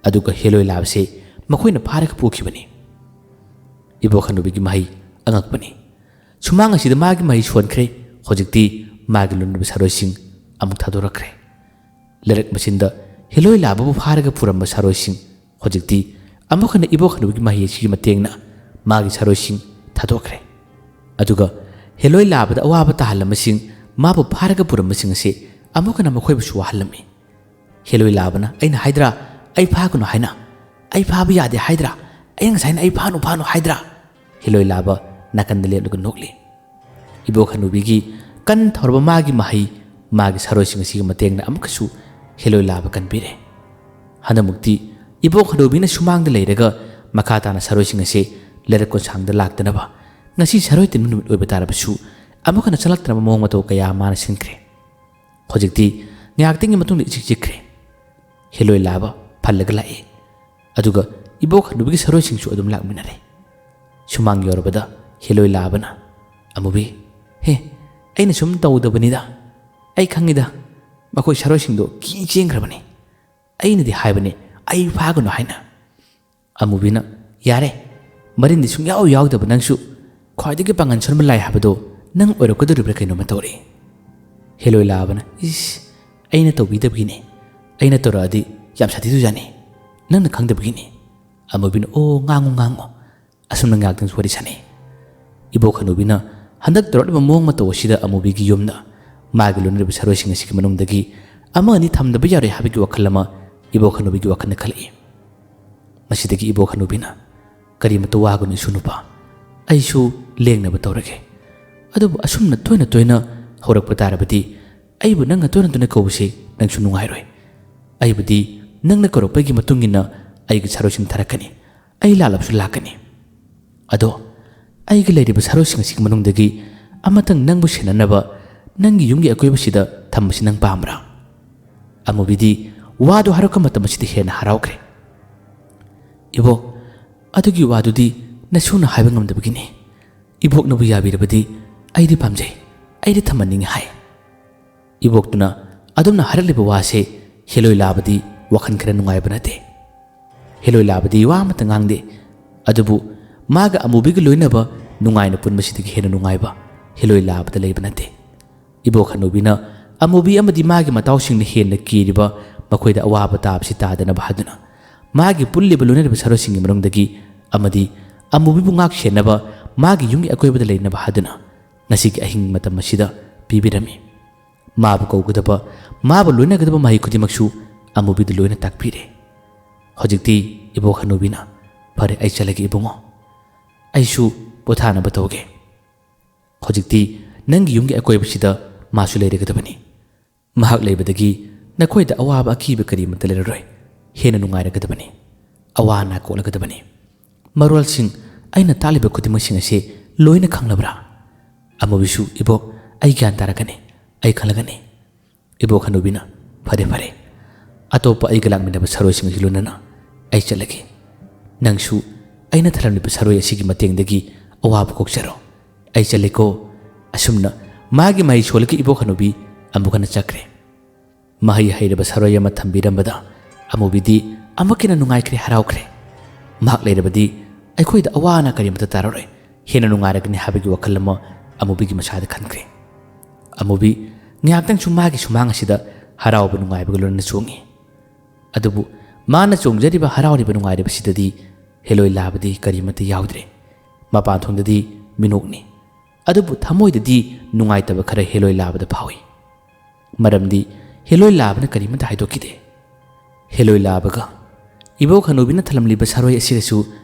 ꯑꯗꯨꯒ ꯍꯦꯂꯣꯏ ꯂꯥꯕꯁꯦ ꯃꯈꯣꯏꯅ ꯐꯥꯔꯒ ꯄꯨꯈꯤꯕꯅꯤ꯫ ꯏꯕꯣꯛ ꯍꯅꯨꯕꯤꯒꯤ ꯃꯍꯩ ꯑꯉꯛꯄꯅꯤ꯫ ꯁꯨꯃꯥꯡ ꯑꯁꯤꯗ ꯃꯥꯒꯤ ꯃꯍꯩ ꯁꯣꯟꯈ꯭ꯔꯦ꯫ ꯍꯧꯖꯤꯛꯇꯤ ꯃꯥꯒꯤ ꯂꯣꯏꯅꯕ ꯁꯥꯔꯣꯏꯁꯤꯡ ꯑꯃꯨꯛ ꯊꯥꯗꯣꯔꯛꯈ꯭ꯔꯦ꯫ ꯂꯩꯔꯛ ꯃꯆꯤꯟꯗ ꯍꯦꯂꯣꯏ ꯂꯥꯕꯕꯨ ꯐꯥꯔꯒ ꯄꯨꯔꯝꯕ ꯁꯥꯔꯣꯏꯁꯤꯡ ꯍꯧꯖꯤꯛꯇꯤ ꯑꯃꯨꯛ ꯍꯟꯅ ꯏꯕꯣꯛ ꯍꯅꯨꯕꯤꯒꯤ ꯃꯍꯩ ꯑꯁꯤꯒꯤ ꯃꯇꯦꯡꯅ ꯃꯥꯒꯤ ꯁꯥꯔꯣꯏꯁꯤꯡ ꯊꯥꯗꯣꯛꯈ꯭ꯔꯦ꯫ ꯑꯗꯨꯒ ꯍꯦꯂꯣꯏ ꯂꯥꯕꯗ ꯑꯋꯥꯕ ꯇꯥꯍꯜꯂꯝꯕꯁꯤꯡ, ꯃꯥꯕꯨ ꯐꯥꯔꯒ ꯄꯨꯔꯝꯕꯁꯤꯡ ꯑꯁꯤ ꯑꯃꯨꯛ ꯍꯟꯅ ꯃꯈꯣꯏꯕꯨꯁꯨ ꯋꯥꯍꯜꯂꯝꯃꯤ꯫ ꯍꯦꯂꯣꯏ ꯂꯥꯕꯅ "ꯑꯩꯅ ꯍꯥꯏꯗ꯭ꯔꯥ, ꯑꯩ ꯐꯥꯒꯅꯨ ꯍꯥꯏꯅ? ꯑꯩ ꯐꯥꯕ ꯌꯥꯗꯦ ꯍꯥꯏꯗ꯭ꯔꯥ? ꯑꯩꯅ ꯉꯁꯥꯏꯅ ꯑꯩ ꯐꯥꯅꯨ, ꯐꯥꯅꯨ ꯍꯥꯏꯗ꯭ꯔꯥ?" ꯍꯦꯂꯣꯏ ꯂꯥꯕ ꯅꯥꯀꯟꯗ ꯂꯦꯞꯂꯒ ꯅꯣꯛꯂꯤ꯫ ꯏꯕꯣꯛ ꯍꯅꯨꯕꯤꯒꯤ ꯀꯟ ꯊꯧꯔꯕ ꯃꯥꯒꯤ ꯃꯍꯩ ꯃꯥꯒꯤ ꯁꯥꯔꯣꯏꯁꯤꯡ ꯑꯁꯤꯒꯤ ꯃꯇꯦꯡꯅ ꯑꯃꯨꯛꯀꯁꯨ ꯍꯦꯂꯣꯏ ꯂꯥꯕ ꯀꯟꯕꯤꯔꯦ꯫ ꯍꯟꯗꯛꯃꯨꯛꯇꯤ ꯏꯕꯣꯛ ꯍꯅꯨꯕꯤꯅ ꯁꯨꯃꯥꯡꯗ ꯂꯩꯔꯒ ꯃꯈꯥ ꯇꯥꯅ ꯁꯥꯔꯣꯏꯁꯤꯡ ꯑꯁꯤ ꯂꯩꯔꯛ ꯀꯣꯟꯁꯥꯡꯗ ꯂꯥꯛꯇꯅꯕ ꯉꯁꯤ ꯁꯥꯔꯣꯏ ꯇꯤꯟꯕ ꯅꯨꯃꯤꯠ ꯑꯣꯏꯕ ꯇꯥꯔꯕꯁꯨ ꯑꯃꯨꯛ ꯍꯟꯅ ꯆꯪꯂꯛꯇꯅꯕ ꯃꯑꯣꯡ ꯃꯇꯧ ꯀꯌꯥ ꯃꯥꯅ ꯁꯤꯟꯈ꯭ꯔꯦ꯫ ꯍꯧꯖꯤꯛꯇꯤ ꯉꯥꯏꯍꯥꯛꯇꯪꯒꯤ ꯃꯇꯨꯡꯗ ꯏꯆꯤꯛ ꯆꯤꯛꯈ꯭ꯔꯦ꯫ ꯍꯦꯂꯣꯏ ꯂꯥꯕ ꯐꯜꯂꯒ ꯂꯥꯛꯏ꯫ ꯑꯗꯨꯒ ꯏꯕꯣꯛ ꯍꯅꯨꯕꯤꯒꯤ ꯁꯥꯔꯣꯏꯁꯤꯡꯁꯨ ꯑꯗꯨꯝ ꯂꯥꯛꯃꯤꯟꯅꯔꯦ꯫ ꯁꯨꯃꯥꯡ ꯌꯧꯔꯕꯗ ꯍꯦꯂꯣꯏ ꯂꯥꯕꯅ, "ꯑꯃꯨꯕꯤ, ꯍꯦ, ꯑꯩꯅ ꯁꯨꯝ ꯇꯧꯗꯕꯅꯤꯗ꯫ ꯑꯩ ꯈꯪꯉꯤꯗ, ꯃꯈꯣꯏ ꯁꯥꯔꯣꯏꯁꯤꯡꯗꯣ ꯀꯤ ꯆꯦꯟꯈ꯭ꯔꯕꯅꯤ꯫ ꯑꯩꯅꯗꯤ ꯍꯥꯏꯕꯅꯤ, ꯑꯩ ꯐꯥꯒꯅꯨ ꯍꯥꯏꯅ꯫" ꯑꯃꯨꯕꯤꯅ, "ꯌꯥꯔꯦ, ꯃꯔꯤꯟꯗꯤ ꯁꯨꯡꯌꯥꯎ ꯌꯥꯎꯗꯕ ꯅꯪꯁꯨ ꯈ꯭ꯋꯥꯏꯗꯒꯤ ꯄꯥꯡꯒꯜ ꯁꯣꯟꯕ ꯂꯥꯏ ꯍꯥꯏꯕꯗꯣ ꯅꯪ ꯑꯣꯏꯔꯛꯀꯗꯧꯔꯤꯕ꯭ꯔꯥ ꯀꯩꯅꯣꯝꯃ ꯇꯧꯔꯦ꯫" ꯍꯦꯂꯣꯏ ꯂꯥꯕꯅ, "ꯏꯁ, ꯑꯩꯅ ꯇꯧꯕꯤꯗꯕꯒꯤꯅꯦ꯫ ꯑꯩꯅ ꯇꯧꯔꯛꯑꯗꯤ ꯌꯥꯝ ꯁꯥꯊꯤꯗꯣꯏꯖꯥꯠꯅꯤ꯫ ꯅꯪꯅ ꯈꯪꯗꯕꯒꯤꯅꯤ꯫" ꯑꯃꯨꯕꯤꯅ, "ꯑꯣ, ꯉꯥꯡꯉꯨ, ꯉꯥꯡꯉꯨ꯫" ꯑꯁꯨꯝꯅ ꯉꯥꯏꯍꯥꯛꯇꯪꯁꯨ ꯋꯥꯔꯤ ꯁꯥꯟꯅꯩ꯫ ꯏꯕꯣꯛ ꯍꯅꯨꯕꯤꯅ ꯍꯟꯗꯛ ꯇꯧꯔꯛꯂꯤꯕ ꯃꯑꯣꯡ ꯃꯇꯧ ꯑꯁꯤꯗ ꯑꯃꯨꯕꯤꯒꯤ ꯌꯨꯝꯗ ꯃꯥꯒꯤ ꯂꯣꯏꯅꯔꯤꯕ ꯁꯥꯔꯣꯏꯁꯤꯡ ꯑꯁꯤꯒꯤ ꯃꯅꯨꯡꯗꯒꯤ ꯑꯃ ꯑꯅꯤ ꯊꯝꯗꯕ ꯌꯥꯔꯣꯏ ꯍꯥꯏꯕꯒꯤ ꯋꯥꯈꯜ ꯑꯃ ꯏꯕꯣꯛ ꯍꯅꯨꯕꯤꯒꯤ ꯋꯥꯈꯜꯗ ꯈꯜꯂꯛꯏ꯫ ꯃꯁꯤꯗꯒꯤ ꯏꯕꯣꯛ ꯍꯅꯨꯕꯤꯅ, "ꯀꯔꯤꯃꯇ ꯋꯥꯒꯅꯨ ꯏꯁꯨ ꯅꯨꯄꯥ, ꯑꯩꯁꯨ ꯂꯦꯡꯅꯕ ꯇꯧꯔꯒꯦ꯫ ꯑꯗꯨꯕꯨ ꯑꯁꯨꯝꯅ ꯇꯣꯏꯅ ꯇꯣꯏꯅ ꯍꯧꯔꯛꯄ ꯇꯥꯔꯕꯗꯤ ꯑꯩꯕꯨ ꯅꯪꯅ ꯇꯣꯏꯅ ꯇꯣꯏꯅ ꯀꯧꯕꯁꯤ ꯅꯪꯁꯨ ꯅꯨꯡꯉꯥꯏꯔꯣꯏ꯫ ꯑꯩꯕꯨꯗꯤ ꯅꯪꯅ ꯀꯧꯔꯛꯄꯒꯤ ꯃꯇꯨꯡ ꯏꯟꯅ ꯑꯩꯒꯤ ꯁꯥꯔꯣꯏꯁꯤꯡ ꯊꯥꯔꯛꯀꯅꯤ꯫ ꯑꯩ ꯂꯥꯛꯂꯕꯁꯨ ꯂꯥꯛꯀꯅꯤ꯫ ꯑꯗꯣ ꯑꯩꯒꯤ ꯂꯩꯔꯤꯕ ꯁꯥꯔꯣꯏꯁꯤꯡ ꯑꯁꯤꯒꯤ ꯃꯅꯨꯡꯗꯒꯤ ꯑꯃꯇꯪ ꯅꯪꯕꯨ ꯁꯦꯟꯅꯅꯕ ꯅꯪꯒꯤ ꯌꯨꯝꯒꯤ ꯑꯀꯣꯏꯕꯁꯤꯗ ꯊꯝꯕꯁꯤ ꯅꯪ ꯄꯥꯝꯕ꯭ꯔꯥ?" ꯑꯃꯨꯕꯤꯗꯤ ꯋꯥꯗꯨ ꯍꯥꯏꯔꯛꯄ ꯃꯇꯝ ꯑꯁꯤꯗ ꯍꯦꯟꯅ ꯍꯔꯥꯎꯈ꯭ꯔꯦ꯫ "ꯏꯕꯣꯛ, ꯑꯗꯨꯒꯤ ꯋꯥꯗꯨꯗꯤ ꯅꯁꯨꯅ ꯍꯥꯏꯕ ꯉꯝꯗꯕꯒꯤꯅꯤ꯫ ꯏꯕꯣꯛꯅꯕꯨ ꯌꯥꯕꯤꯔꯕꯗꯤ ꯑꯩꯗꯤ ꯄꯥꯝꯖꯩ, ꯑꯩꯗꯤ ꯊꯝꯍꯟꯅꯤꯡꯉꯤ" ꯍꯥꯏ꯫ ꯏꯕꯣꯛꯇꯨꯅ ꯑꯗꯨꯝꯅ ꯍꯥꯏꯔꯛꯂꯤꯕ ꯋꯥꯁꯦ ꯍꯦꯂꯣꯏ ꯂꯥꯕꯗꯤ ꯋꯥꯈꯜ ꯈꯔ ꯅꯨꯡꯉꯥꯏꯕ ꯅꯠꯇꯦ꯫ ꯍꯦꯂꯣꯏ ꯂꯥꯕꯗꯤ ꯋꯥ ꯑꯃꯠꯇ ꯉꯥꯡꯗꯦ꯫ ꯑꯗꯨꯕꯨ ꯃꯥꯒ ꯑꯃꯨꯕꯤꯒ ꯂꯣꯏꯅꯕ ꯅꯨꯡꯉꯥꯏꯅ ꯄꯨꯟꯕꯁꯤꯗꯒꯤ ꯍꯦꯟꯅ ꯅꯨꯡꯉꯥꯏꯕ ꯍꯦꯂꯣꯏ ꯂꯥꯕꯗ ꯂꯩꯕ ꯅꯠꯇꯦ꯫ ꯏꯕꯣꯛ ꯍꯅꯨꯕꯤꯅ ꯑꯃꯨꯕꯤ ꯑꯃꯗꯤ ꯃꯥꯒꯤ ꯃꯇꯥꯎꯁꯤꯡꯅ ꯍꯦꯟꯅ ꯀꯤꯔꯤꯕ, ꯃꯈꯣꯏꯗ ꯑꯋꯥꯕ ꯇꯥꯕꯁꯤ ꯇꯥꯗꯅꯕ ꯍꯥꯏꯗꯨꯅ ꯃꯥꯒꯤ ꯄꯨꯜꯂꯤꯕ ꯂꯣꯏꯅꯔꯤꯕ ꯁꯥꯔꯣꯏꯁꯤꯡꯒꯤ ꯃꯅꯨꯡꯗꯒꯤ ꯑꯃꯗꯤ ꯑꯃꯨꯕꯤꯕꯨ ꯉꯥꯛ ꯁꯦꯟꯅꯕ ꯃꯥꯒꯤ ꯌꯨꯝꯒꯤ ꯑꯀꯣꯏꯕꯗ ꯂꯩꯅꯕ ꯍꯥꯏꯗꯨꯅ ꯉꯁꯤꯒꯤ ꯑꯍꯤꯡ ꯃꯇꯝ ꯑꯁꯤꯗ ꯄꯤꯕꯤꯔꯝꯃꯤ꯫ ꯃꯥꯕꯨ ꯀꯧꯒꯗꯕ, ꯃꯥꯕꯨ ꯂꯣꯏꯅꯒꯗꯕ ꯃꯍꯩ ꯈꯨꯗꯤꯡꯃꯛꯁꯨ ꯑꯃꯨꯕꯤꯗ ꯂꯣꯏꯅ ꯇꯥꯛꯄꯤꯔꯦ꯫ ꯍꯧꯖꯤꯛꯇꯤ ꯏꯕꯣꯛ ꯍꯅꯨꯕꯤꯅ, "ꯐꯔꯦ, ꯑꯩ ꯆꯠꯂꯒꯦ ꯏꯕꯨꯡꯉꯣ꯫ ꯑꯩꯁꯨ ꯄꯣꯊꯥꯅꯕ ꯇꯧꯒꯦ꯫ ꯍꯧꯖꯤꯛꯇꯤ ꯅꯪꯒꯤ ꯌꯨꯝꯒꯤ ꯑꯀꯣꯏꯕꯁꯤꯗ ꯃꯥꯁꯨ ꯂꯩꯔꯒꯗꯕꯅꯤ꯫ ꯃꯍꯥꯛ ꯂꯩꯕꯗꯒꯤ ꯅꯈꯣꯏꯗ ꯑꯋꯥꯕ ꯑꯀꯤꯕ ꯀꯔꯤꯃꯠꯇ ꯂꯩꯔꯔꯣꯏ꯫ ꯍꯦꯟꯅ ꯅꯨꯡꯉꯥꯏꯔꯒꯗꯕꯅꯤ꯫ ꯑꯋꯥ ꯑꯅꯥ ꯀꯣꯛꯂꯒꯗꯕꯅꯤ꯫ ꯃꯔꯣꯜꯁꯤꯡ, ꯑꯩꯅ ꯇꯥꯛꯂꯤꯕ ꯈꯨꯗꯤꯡꯃꯛꯁꯤꯡ ꯑꯁꯤ ꯂꯣꯏꯅ ꯈꯪꯂꯕ꯭ꯔꯥ?" ꯑꯃꯨꯕꯤꯁꯨ, "ꯏꯕꯣꯛ, ꯑꯩ ꯒ꯭ꯌꯥꯟ ꯇꯥꯔꯛꯀꯅꯤ, ꯑꯩ ꯈꯜꯂꯒꯅꯤ꯫" ꯏꯕꯣꯛ ꯍꯅꯨꯕꯤꯅ, "ꯐꯔꯦ, ꯐꯔꯦ, ꯑꯇꯣꯞꯄ ꯑꯩꯒ ꯂꯥꯛꯃꯤꯟꯅꯕ ꯁꯥꯔꯣꯏꯁꯤꯡꯒꯁꯨ ꯂꯣꯏꯅꯅ ꯑꯩ ꯆꯠꯂꯒꯦ꯫ ꯅꯪꯁꯨ ꯑꯩꯅ ꯊꯜꯂꯝꯂꯤꯕ ꯁꯥꯔꯣꯏ ꯑꯁꯤꯒꯤ ꯃꯇꯦꯡꯗꯒꯤ ꯑꯋꯥꯕ ꯀꯣꯛꯆꯔꯣ꯫ ꯑꯩ ꯆꯠꯂꯦꯀꯣ꯫" ꯑꯁꯨꯝꯅ ꯃꯥꯒꯤ ꯃꯍꯩ ꯁꯣꯜꯂꯒ ꯏꯕꯣꯛ ꯍꯅꯨꯕꯤ ꯑꯃꯨꯛ ꯍꯟꯅ ꯆꯠꯈ꯭ꯔꯦ꯫ ꯃꯍꯩ ꯍꯩꯔꯕ ꯁꯥꯔꯣꯏ ꯑꯃ ꯊꯝꯕꯤꯔꯝꯕꯗ ꯑꯃꯨꯕꯤꯗꯤ ꯑꯃꯨꯛꯀ ꯍꯦꯟꯅ ꯅꯨꯡꯉꯥꯏꯈ꯭ꯔꯦ, ꯍꯔꯥꯎꯈ꯭ꯔꯦ꯫ ꯃꯍꯥꯛ ꯂꯩꯔꯕꯗꯤ ꯑꯩꯈꯣꯏꯗ ꯑꯋꯥ ꯑꯅꯥ ꯀꯔꯤꯃꯠꯇ ꯇꯥꯔꯔꯣꯏ, ꯍꯦꯟꯅ ꯅꯨꯡꯉꯥꯏꯔꯒꯅꯤ ꯍꯥꯏꯕꯒꯤ ꯋꯥꯈꯜ ꯑꯃ ꯑꯃꯨꯕꯤꯒꯤ ꯃꯁꯥꯗ ꯈꯟꯈ꯭ꯔꯦ꯫ ꯑꯃꯨꯕꯤ ꯉꯥꯏꯍꯥꯛꯇꯪꯁꯨ ꯃꯥꯒꯤ ꯁꯨꯃꯥꯡ ꯑꯁꯤꯗ ꯍꯔꯥꯎꯕ ꯅꯨꯡꯉꯥꯏꯕꯒ ꯂꯣꯏꯅꯅ ꯆꯣꯡꯉꯤ꯫ ꯑꯗꯨꯕꯨ ꯃꯥꯅ ꯆꯣꯡꯖꯔꯤꯕ ꯍꯔꯥꯎꯔꯤꯕ ꯅꯨꯡꯉꯥꯏꯔꯤꯕꯁꯤꯗꯗꯤ ꯍꯦꯂꯣꯏ ꯂꯥꯕꯗꯤ ꯀꯔꯤꯃꯠꯇ ꯌꯥꯎꯗ꯭ꯔꯦ꯫ ꯃꯄꯥꯟ ꯊꯣꯡꯗꯗꯤ ꯃꯤꯅꯣꯛꯅꯤ꯫ ꯑꯗꯨꯕꯨ ꯊꯃꯣꯏꯗꯗꯤ ꯅꯨꯡꯉꯥꯏꯇꯕ ꯈꯔ ꯍꯦꯂꯣꯏ ꯂꯥꯕꯗ ꯐꯥꯎꯏ꯫ ꯃꯔꯝꯗꯤ ꯍꯦꯂꯣꯏ ꯂꯥꯕꯅ ꯀꯔꯤꯃꯠꯇ ꯍꯥꯏꯗꯣꯛꯈꯤꯗꯦ꯫ ꯍꯦꯂꯣꯏ ꯂꯥꯕꯒ ꯏꯕꯣꯛ ꯍꯅꯨꯕꯤꯅ ꯊꯜꯂꯝꯂꯤꯕ ꯁꯥꯔꯣꯏ ꯑꯁꯤꯒꯁꯨ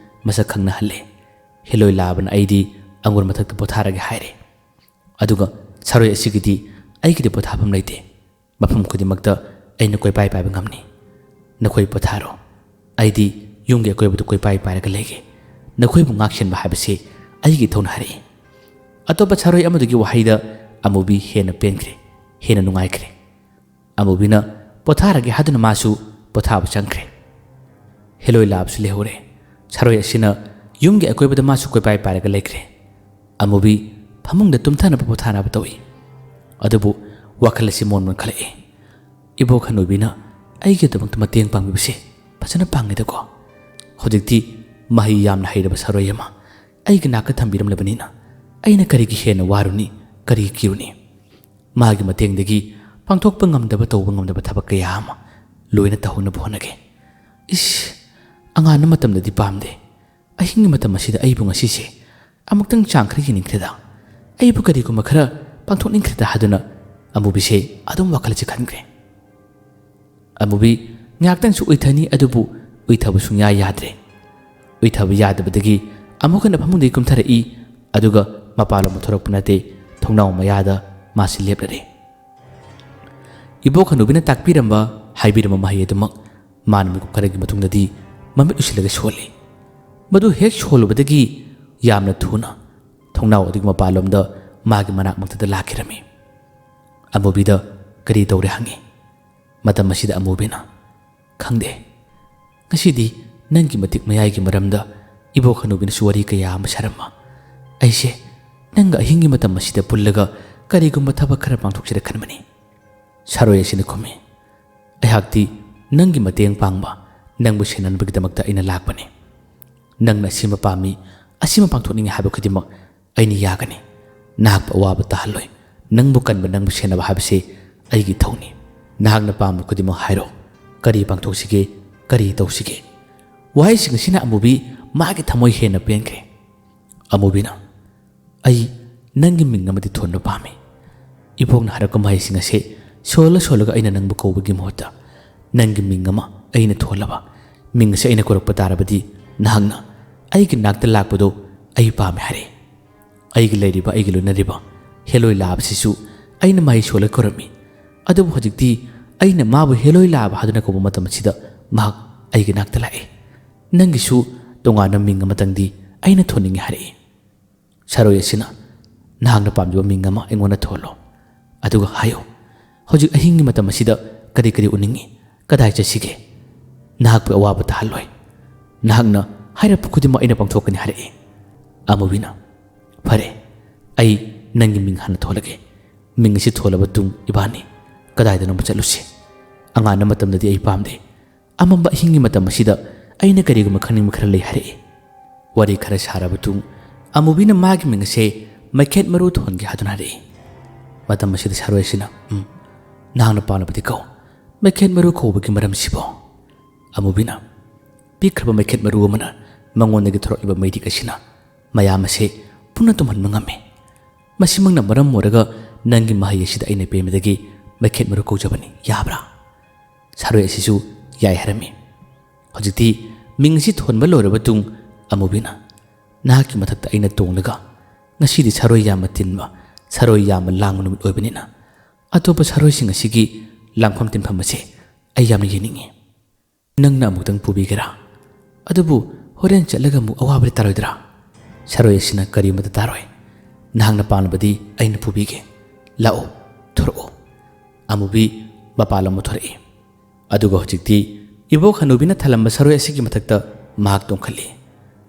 ꯃꯁꯛ ꯈꯪꯅꯍꯜꯂꯦ꯫ ꯍꯦꯂꯣꯏ ꯂꯥꯕꯅ ꯑꯩꯗꯤ ꯑꯪꯒꯨꯔ ꯃꯊꯛꯇ ꯄꯣꯊꯥꯔꯒꯦ ꯍꯥꯏꯔꯦ꯫ ꯑꯗꯨꯒ ꯁꯥꯔꯣꯏ ꯑꯁꯤꯒꯤꯗꯤ ꯑꯩꯒꯤꯗꯤ ꯄꯣꯊꯥꯐꯝ ꯂꯩꯇꯦ꯫ ꯃꯐꯝ ꯈꯨꯗꯤꯡꯃꯛꯇ ꯑꯩꯅ ꯀꯣꯏꯄꯥꯏ ꯄꯥꯏꯕ ꯉꯝꯅꯤ꯫ ꯅꯈꯣꯏ ꯄꯣꯊꯥꯔꯣ꯫ ꯑꯩꯗꯤ ꯌꯨꯝꯒꯤ ꯑꯀꯣꯏꯕꯗ ꯀꯣꯏꯄꯥꯏ ꯄꯥꯏꯔꯒ ꯂꯩꯒꯦ꯫ ꯅꯈꯣꯏꯕꯨ ꯉꯥꯛꯁꯦꯟꯕ ꯍꯥꯏꯕꯁꯤ ꯑꯩꯒꯤ ꯏꯊꯧꯅ ꯍꯥꯏꯔꯛꯏ꯫ ꯑꯇꯣꯞꯄ ꯁꯥꯔꯣꯏ ꯑꯃꯗꯨꯒꯤ ꯋꯥꯍꯩꯗ ꯑꯃꯨꯕꯤ ꯍꯦꯟꯅ ꯄꯦꯟꯈ꯭ꯔꯦ, ꯍꯦꯟꯅ ꯅꯨꯡꯉꯥꯏꯈ꯭ꯔꯦ꯫ ꯑꯃꯨꯕꯤꯅ ꯄꯣꯊꯥꯔꯒꯦ ꯍꯥꯏꯗꯨꯅ ꯃꯥꯁꯨ ꯄꯣꯊꯥꯕ ꯆꯪꯈ꯭ꯔꯦ꯫ ꯍꯦꯂꯣꯏ ꯂꯥꯕꯁꯨ ꯂꯩꯍꯧꯔꯦ꯫ ꯁꯥꯔꯣꯏ ꯑꯁꯤꯅ ꯌꯨꯝꯒꯤ ꯑꯀꯣꯏꯕꯗ ꯃꯥꯁꯨ ꯀꯣꯏꯄꯥꯏ ꯄꯥꯏꯔꯒ ꯂꯩꯈ꯭ꯔꯦ꯫ ꯑꯃꯨꯕꯤ ꯐꯃꯨꯡꯗ ꯇꯨꯝꯊꯅꯕ ꯄꯣꯊꯥꯅꯕ ꯇꯧꯏ꯫ ꯑꯗꯨꯕꯨ ꯋꯥꯈꯜ ꯑꯁꯤ ꯃꯣꯟ ꯃꯣꯟꯈꯠꯂꯛꯏ꯫ ꯏꯕꯣꯛ ꯍꯅꯨꯕꯤꯅ ꯑꯩꯒꯤꯗꯃꯛꯇ ꯃꯇꯦꯡ ꯄꯥꯡꯕꯤꯕꯁꯦ ꯐꯖꯅ ꯄꯥꯡꯉꯤꯗꯀꯣ꯫ ꯍꯧꯖꯤꯛꯇꯤ ꯃꯍꯩ ꯌꯥꯝꯅ ꯍꯩꯔꯕ ꯁꯥꯔꯣꯏ ꯑꯃ ꯑꯩꯒꯤ ꯅꯥꯛꯇ ꯊꯝꯕꯤꯔꯝꯂꯕꯅꯤꯅ ꯑꯩꯅ ꯀꯔꯤꯒꯤ ꯍꯦꯟꯅ ꯋꯥꯔꯨꯅꯤ, ꯀꯔꯤꯒꯤ ꯀꯤꯔꯨꯅꯤ? ꯃꯥꯒꯤ ꯃꯇꯦꯡꯗꯒꯤ ꯄꯥꯡꯊꯣꯛꯄ ꯉꯝꯗꯕ, ꯇꯧꯕ ꯉꯝꯗꯕ ꯊꯕꯛ ꯀꯌꯥ ꯑꯃ ꯂꯣꯏꯅ ꯇꯧꯍꯧꯅꯕ ꯍꯣꯠꯅꯒꯦ꯫ ꯏꯁ, ꯑꯉꯥꯟꯕ ꯃꯇꯝꯗꯗꯤ ꯄꯥꯝꯗꯦ꯫ ꯑꯍꯤꯡꯒꯤ ꯃꯇꯝ ꯑꯁꯤꯗ ꯑꯩꯕꯨ ꯉꯁꯤꯁꯦ ꯑꯃꯨꯛꯇꯪ ꯆꯥꯡ ꯈꯔ ꯌꯦꯡꯅꯤꯡꯈ꯭ꯔꯦꯗ, ꯑꯩꯕꯨ ꯀꯔꯤꯒꯨꯝꯕ ꯈꯔ ꯄꯥꯡꯊꯣꯛꯅꯤꯡꯈ꯭ꯔꯦꯗ ꯍꯥꯏꯗꯨꯅ ꯑꯃꯨꯕꯤꯁꯦ ꯑꯗꯨꯝ ꯋꯥꯈꯜꯁꯤ ꯈꯟꯈ꯭ꯔꯦ꯫ ꯑꯃꯨꯕꯤ ꯉꯥꯏꯍꯥꯛꯇꯪꯁꯨ ꯎꯏꯊꯅꯤ, ꯑꯗꯨꯕꯨ ꯎꯏꯊꯕ ꯁꯨꯡꯌꯥ ꯌꯥꯗ꯭ꯔꯦ꯫ ꯎꯏꯊꯕ ꯌꯥꯗꯕꯗꯒꯤ ꯑꯃꯨꯛ ꯍꯟꯅ ꯐꯃꯨꯡꯗꯒꯤ ꯀꯨꯝꯊꯔꯛꯏ꯫ ꯑꯗꯨꯒ ꯃꯄꯥꯟꯂꯣꯝꯗ ꯊꯣꯔꯛꯄ ꯅꯠꯇꯦ, ꯊꯣꯡꯅꯥꯎ ꯃꯌꯥꯗ ꯃꯥꯁꯤ ꯂꯦꯞꯂꯔꯦ꯫ ꯏꯕꯣꯛ ꯍꯅꯨꯕꯤꯅ ꯇꯥꯛꯄꯤꯔꯝꯕ, ꯍꯥꯏꯕꯤꯔꯝꯕ ꯃꯍꯩ ꯑꯗꯨꯃꯛ ꯃꯥꯅ ꯃꯤꯀꯨꯞ ꯈꯔꯒꯤ ꯃꯇꯨꯡꯗꯗꯤ ꯃꯃꯤꯠ ꯎꯏꯁꯤꯜꯂꯒ ꯁꯣꯜꯂꯤ꯫ ꯃꯗꯨ ꯍꯦꯛ ꯁꯣꯜꯂꯨꯕꯗꯒꯤ ꯌꯥꯝꯅ ꯊꯨꯅ ꯊꯣꯡꯅꯥꯎ ꯑꯗꯨꯒꯤ ꯃꯄꯥꯟꯂꯣꯝꯗ ꯃꯥꯒꯤ ꯃꯅꯥꯛꯃꯛꯇꯗ ꯂꯥꯛꯈꯤꯔꯝꯃꯤ꯫ ꯑꯃꯨꯕꯤꯗ ꯀꯔꯤ ꯇꯧꯔꯦ ꯍꯪꯉꯤ꯫ ꯃꯇꯝ ꯑꯁꯤꯗ ꯑꯃꯨꯕꯤꯅ, "ꯈꯪꯗꯦ꯫ ꯉꯁꯤꯗꯤ ꯅꯪꯒꯤ ꯃꯇꯤꯛ ꯃꯌꯥꯏꯒꯤ ꯃꯔꯝꯗ ꯏꯕꯣꯛ ꯍꯅꯨꯕꯤꯅꯁꯨ ꯋꯥꯔꯤ ꯀꯌꯥ ꯑꯃ ꯁꯥꯔꯝꯕ꯫ ꯑꯩꯁꯦ ꯅꯪꯒ ꯑꯍꯤꯡꯒꯤ ꯃꯇꯝ ꯑꯁꯤꯗ ꯄꯨꯜꯂꯒ ꯀꯔꯤꯒꯨꯝꯕ ꯊꯕꯛ ꯈꯔ ꯄꯥꯡꯊꯣꯛꯁꯤꯔ ꯈꯟꯕꯅꯤ꯫" ꯁꯥꯔꯣꯏ ꯑꯁꯤꯅ ꯈꯨꯝꯃꯤ, "ꯑꯩꯍꯥꯛꯇꯤ ꯅꯪꯒꯤ ꯃꯇꯦꯡ ꯄꯥꯡꯕ, ꯅꯪꯕꯨ ꯁꯦꯟꯅꯅꯕꯒꯤꯗꯃꯛꯇ ꯑꯩꯅ ꯂꯥꯛꯄꯅꯤ꯫ ꯅꯪꯅ ꯑꯁꯤꯃ ꯄꯥꯝꯃꯤ, ꯑꯁꯤꯃ ꯄꯥꯡꯊꯣꯛꯅꯤꯡꯉꯤ ꯍꯥꯏꯕ ꯈꯨꯗꯤꯡꯃꯛ ꯑꯩꯅ ꯌꯥꯒꯅꯤ꯫ ꯅꯍꯥꯛꯄꯨ ꯑꯋꯥꯕ ꯇꯥꯍꯜꯂꯣꯏ꯫ ꯅꯪꯕꯨ ꯀꯟꯕ, ꯅꯪꯕꯨ ꯁꯦꯟꯅꯕ ꯍꯥꯏꯕꯁꯤ ꯑꯩꯒꯤ ꯏꯊꯧꯅꯤ꯫ ꯅꯍꯥꯛꯅ ꯄꯥꯝꯕ ꯈꯨꯗꯤꯡꯃꯛ ꯍꯥꯏꯔꯣ꯫ ꯀꯔꯤ ꯄꯥꯡꯊꯣꯛꯁꯤꯒꯦ? ꯀꯔꯤ ꯇꯧꯁꯤꯒꯦ?" ꯋꯥꯍꯩꯁꯤꯡ ꯑꯁꯤꯅ ꯑꯃꯨꯕꯤ ꯃꯥꯒꯤ ꯊꯃꯣꯏ ꯍꯦꯟꯅ ꯄꯦꯟꯈ꯭ꯔꯦ꯫ ꯑꯃꯨꯕꯤꯅ, "ꯑꯩ ꯅꯪꯒꯤ ꯃꯤꯡ ꯑꯃꯗꯤ ꯊꯣꯟꯕ ꯄꯥꯝꯃꯤ꯫ ꯏꯕꯣꯛꯅ ꯍꯥꯏꯔꯛꯄ ꯃꯍꯩꯁꯤꯡ ꯑꯁꯤ ꯁꯣꯜꯂ ꯁꯣꯜꯂꯒ ꯑꯩꯅ ꯅꯪꯕꯨ ꯀꯧꯕꯒꯤ ꯃꯍꯨꯠꯇ ꯅꯪꯒꯤ ꯃꯤꯡ ꯑꯃ ꯑꯩꯅ ꯊꯣꯜꯂꯕ, ꯃꯤꯡ ꯑꯁꯤ ꯑꯩꯅ ꯀꯧꯔꯛꯄ ꯇꯥꯔꯕꯗꯤ ꯅꯍꯥꯛꯅ ꯑꯩꯒꯤ ꯅꯥꯛꯇ ꯂꯥꯛꯄꯗꯨ ꯑꯩ ꯄꯥꯝꯃꯤ" ꯍꯥꯏꯔꯛꯏ꯫ ꯑꯩꯒꯤ ꯂꯩꯔꯤꯕ, ꯑꯩꯒꯤ ꯂꯣꯏꯅꯔꯤꯕ ꯍꯦꯂꯣꯏ ꯂꯥꯕꯁꯤꯁꯨ ꯑꯩꯅ ꯃꯍꯩ ꯁꯣꯜꯂ ꯀꯧꯔꯝꯃꯤ꯫ ꯑꯗꯨꯕꯨ ꯍꯧꯖꯤꯛꯇꯤ ꯑꯩꯅ ꯃꯥꯕꯨ ꯍꯦꯂꯣꯏ ꯂꯥꯕ ꯍꯥꯏꯗꯨꯅ ꯀꯧꯕ ꯃꯇꯝ ꯑꯁꯤꯗ ꯃꯍꯥꯛ ꯑꯩꯒꯤ ꯅꯥꯛꯇ ꯂꯥꯛꯏ꯫ "ꯅꯪꯒꯤꯁꯨ ꯇꯣꯉꯥꯟꯕ ꯃꯤꯡ ꯑꯃꯇꯪꯗꯤ ꯑꯩꯅ ꯊꯣꯟꯅꯤꯡꯉꯤ" ꯍꯥꯏꯔꯛꯏ꯫ ꯁꯥꯔꯣꯏ ꯑꯁꯤꯅ, "ꯅꯍꯥꯛꯅ ꯄꯥꯝꯖꯕ ꯃꯤꯡ ꯑꯃ ꯑꯩꯉꯣꯟꯗ ꯊꯣꯜꯂꯣ, ꯑꯗꯨꯒ ꯍꯥꯏꯌꯨ, ꯍꯧꯖꯤꯛ ꯑꯍꯤꯡꯒꯤ ꯃꯇꯝ ꯑꯁꯤꯗ ꯀꯔꯤ ꯀꯔꯤ ꯎꯅꯤꯡꯉꯤ? ꯀꯗꯥꯏ ꯆꯠꯁꯤꯒꯦ? ꯅꯍꯥꯛꯄꯨ ꯑꯋꯥꯕ ꯇꯥꯍꯜꯂꯣꯏ꯫ ꯅꯍꯥꯛꯅ ꯍꯥꯏꯔꯛꯄ ꯈꯨꯗꯤꯡꯃꯛ ꯑꯩꯅ ꯄꯥꯡꯊꯣꯛꯀꯅꯤ" ꯍꯥꯏꯔꯛꯏ꯫ ꯑꯃꯨꯕꯤꯅ, "ꯐꯔꯦ, ꯑꯩ ꯅꯪꯒꯤ ꯃꯤꯡ ꯍꯥꯟꯅ ꯊꯣꯜꯂꯒꯦ꯫ ꯃꯤꯡ ꯑꯁꯤ ꯊꯣꯜꯂꯕ ꯇꯨꯡ ꯏꯕꯥꯅꯤ ꯀꯗꯥꯏꯗꯅꯣꯃ ꯆꯠꯂꯨꯁꯤ꯫ ꯑꯉꯥꯟꯕ ꯃꯇꯝꯗꯗꯤ ꯑꯩ ꯄꯥꯝꯗꯦ꯫ ꯑꯃꯝꯕ ꯑꯍꯤꯡꯒꯤ ꯃꯇꯝ ꯑꯁꯤꯗ ꯑꯩꯅ ꯀꯔꯤꯒꯨꯝꯕ ꯈꯪꯅꯤꯡꯕ ꯈꯔ ꯂꯩ" ꯍꯥꯏꯔꯛꯏ꯫ ꯋꯥꯔꯤ ꯈꯔ ꯁꯥꯔꯕ ꯇꯨꯡ ꯑꯃꯨꯕꯤꯅ ꯃꯥꯒꯤ ꯃꯤꯡ ꯑꯁꯦ ꯃꯩꯈꯦꯠ ꯃꯔꯨ ꯊꯣꯟꯒꯦ ꯍꯥꯏꯗꯨꯅ ꯍꯥꯏꯔꯛꯏ꯫ ꯃꯇꯝ ꯑꯁꯤꯗ ꯁꯥꯔꯣꯏ ꯑꯁꯤꯅ, "ꯎꯝ, ꯅꯍꯥꯛꯅ ꯄꯥꯝꯂꯕꯗꯤ ꯀꯧ꯫ ꯃꯩꯈꯦꯠ ꯃꯔꯨ ꯀꯧꯕꯒꯤ ꯃꯔꯝꯁꯤꯕꯣ?" ꯑꯃꯨꯕꯤꯅ, "ꯄꯤꯛꯈ꯭ꯔꯕ ꯃꯩꯈꯦꯠ ꯃꯔꯨ ꯑꯃꯅ ꯃꯉꯣꯟꯗꯒꯤ ꯊꯣꯔꯛꯂꯤꯕ ꯃꯩꯔꯤꯛ ꯑꯁꯤꯅ ꯃꯌꯥꯝ ꯑꯁꯦ ꯄꯨꯟꯅ ꯇꯨꯝꯍꯟꯕ ꯉꯝꯃꯤ꯫ ꯃꯁꯤꯃꯛꯅ ꯃꯔꯝ ꯑꯣꯏꯔꯒ ꯅꯪꯒꯤ ꯃꯍꯩ ꯑꯁꯤꯗ ꯑꯩꯅ ꯄꯦꯟꯕꯗꯒꯤ ꯃꯩꯈꯦꯠ ꯃꯔꯨ ꯀꯧꯖꯕꯅꯤ, ꯌꯥꯕ꯭ꯔꯥ?" ꯁꯥꯔꯣꯏ ꯑꯁꯤꯁꯨ ꯌꯥꯏ ꯍꯥꯏꯔꯝꯃꯤ꯫ ꯍꯧꯖꯤꯛꯇꯤ ꯃꯤꯡ ꯑꯁꯤ ꯊꯣꯟꯕ ꯂꯣꯏꯔꯕ ꯇꯨꯡ ꯑꯃꯨꯕꯤꯅ, "ꯅꯍꯥꯛꯀꯤ ꯃꯊꯛꯇ ꯑꯩꯅ ꯇꯣꯡꯂꯒ ꯉꯁꯤꯗꯤ ꯁꯥꯔꯣꯏ ꯌꯥꯝꯅ ꯇꯤꯟꯕ, ꯁꯥꯔꯣꯏ ꯌꯥꯝꯅ ꯂꯥꯡꯕ ꯅꯨꯃꯤꯠ ꯑꯣꯏꯕꯅꯤꯅ ꯑꯇꯣꯞꯄ ꯁꯥꯔꯣꯏꯁꯤꯡ ꯑꯁꯤꯒꯤ ꯂꯥꯡꯐꯝ ꯇꯤꯟꯐꯝ ꯑꯁꯦ ꯑꯩ ꯌꯥꯝꯅ ꯌꯦꯡꯅꯤꯡꯏ꯫ ꯅꯪꯅ ꯑꯃꯨꯛꯇꯪ ꯄꯨꯕꯤꯒꯦꯔꯥ? ꯑꯗꯨꯕꯨ ꯍꯣꯔꯦꯟ ꯆꯠꯂꯒ ꯑꯃꯨꯛ ꯑꯋꯥꯕꯗꯤ ꯇꯥꯔꯣꯏꯗ꯭ꯔꯥ?" ꯁꯥꯔꯣꯏ ꯑꯁꯤꯅ, "ꯀꯔꯤꯃꯇ ꯇꯥꯔꯣꯏ꯫ ꯅꯍꯥꯛꯅ ꯄꯥꯝꯂꯕꯗꯤ ꯑꯩꯅ ꯄꯨꯕꯤꯒꯦ꯫ ꯂꯥꯛꯑꯣ, ꯊꯣꯔꯛꯑꯣ꯫" ꯑꯃꯨꯕꯤ ꯃꯄꯥꯟꯂꯣꯝꯗ ꯊꯣꯔꯛꯏ꯫ ꯑꯗꯨꯒ ꯍꯧꯖꯤꯛꯇꯤ ꯏꯕꯣꯛ ꯍꯅꯨꯕꯤꯅ ꯊꯜꯂꯝꯕ ꯁꯥꯔꯣꯏ ꯑꯁꯤꯒꯤ ꯃꯊꯛꯇ ꯃꯍꯥꯛ ꯇꯣꯡꯈꯠꯂꯤ꯫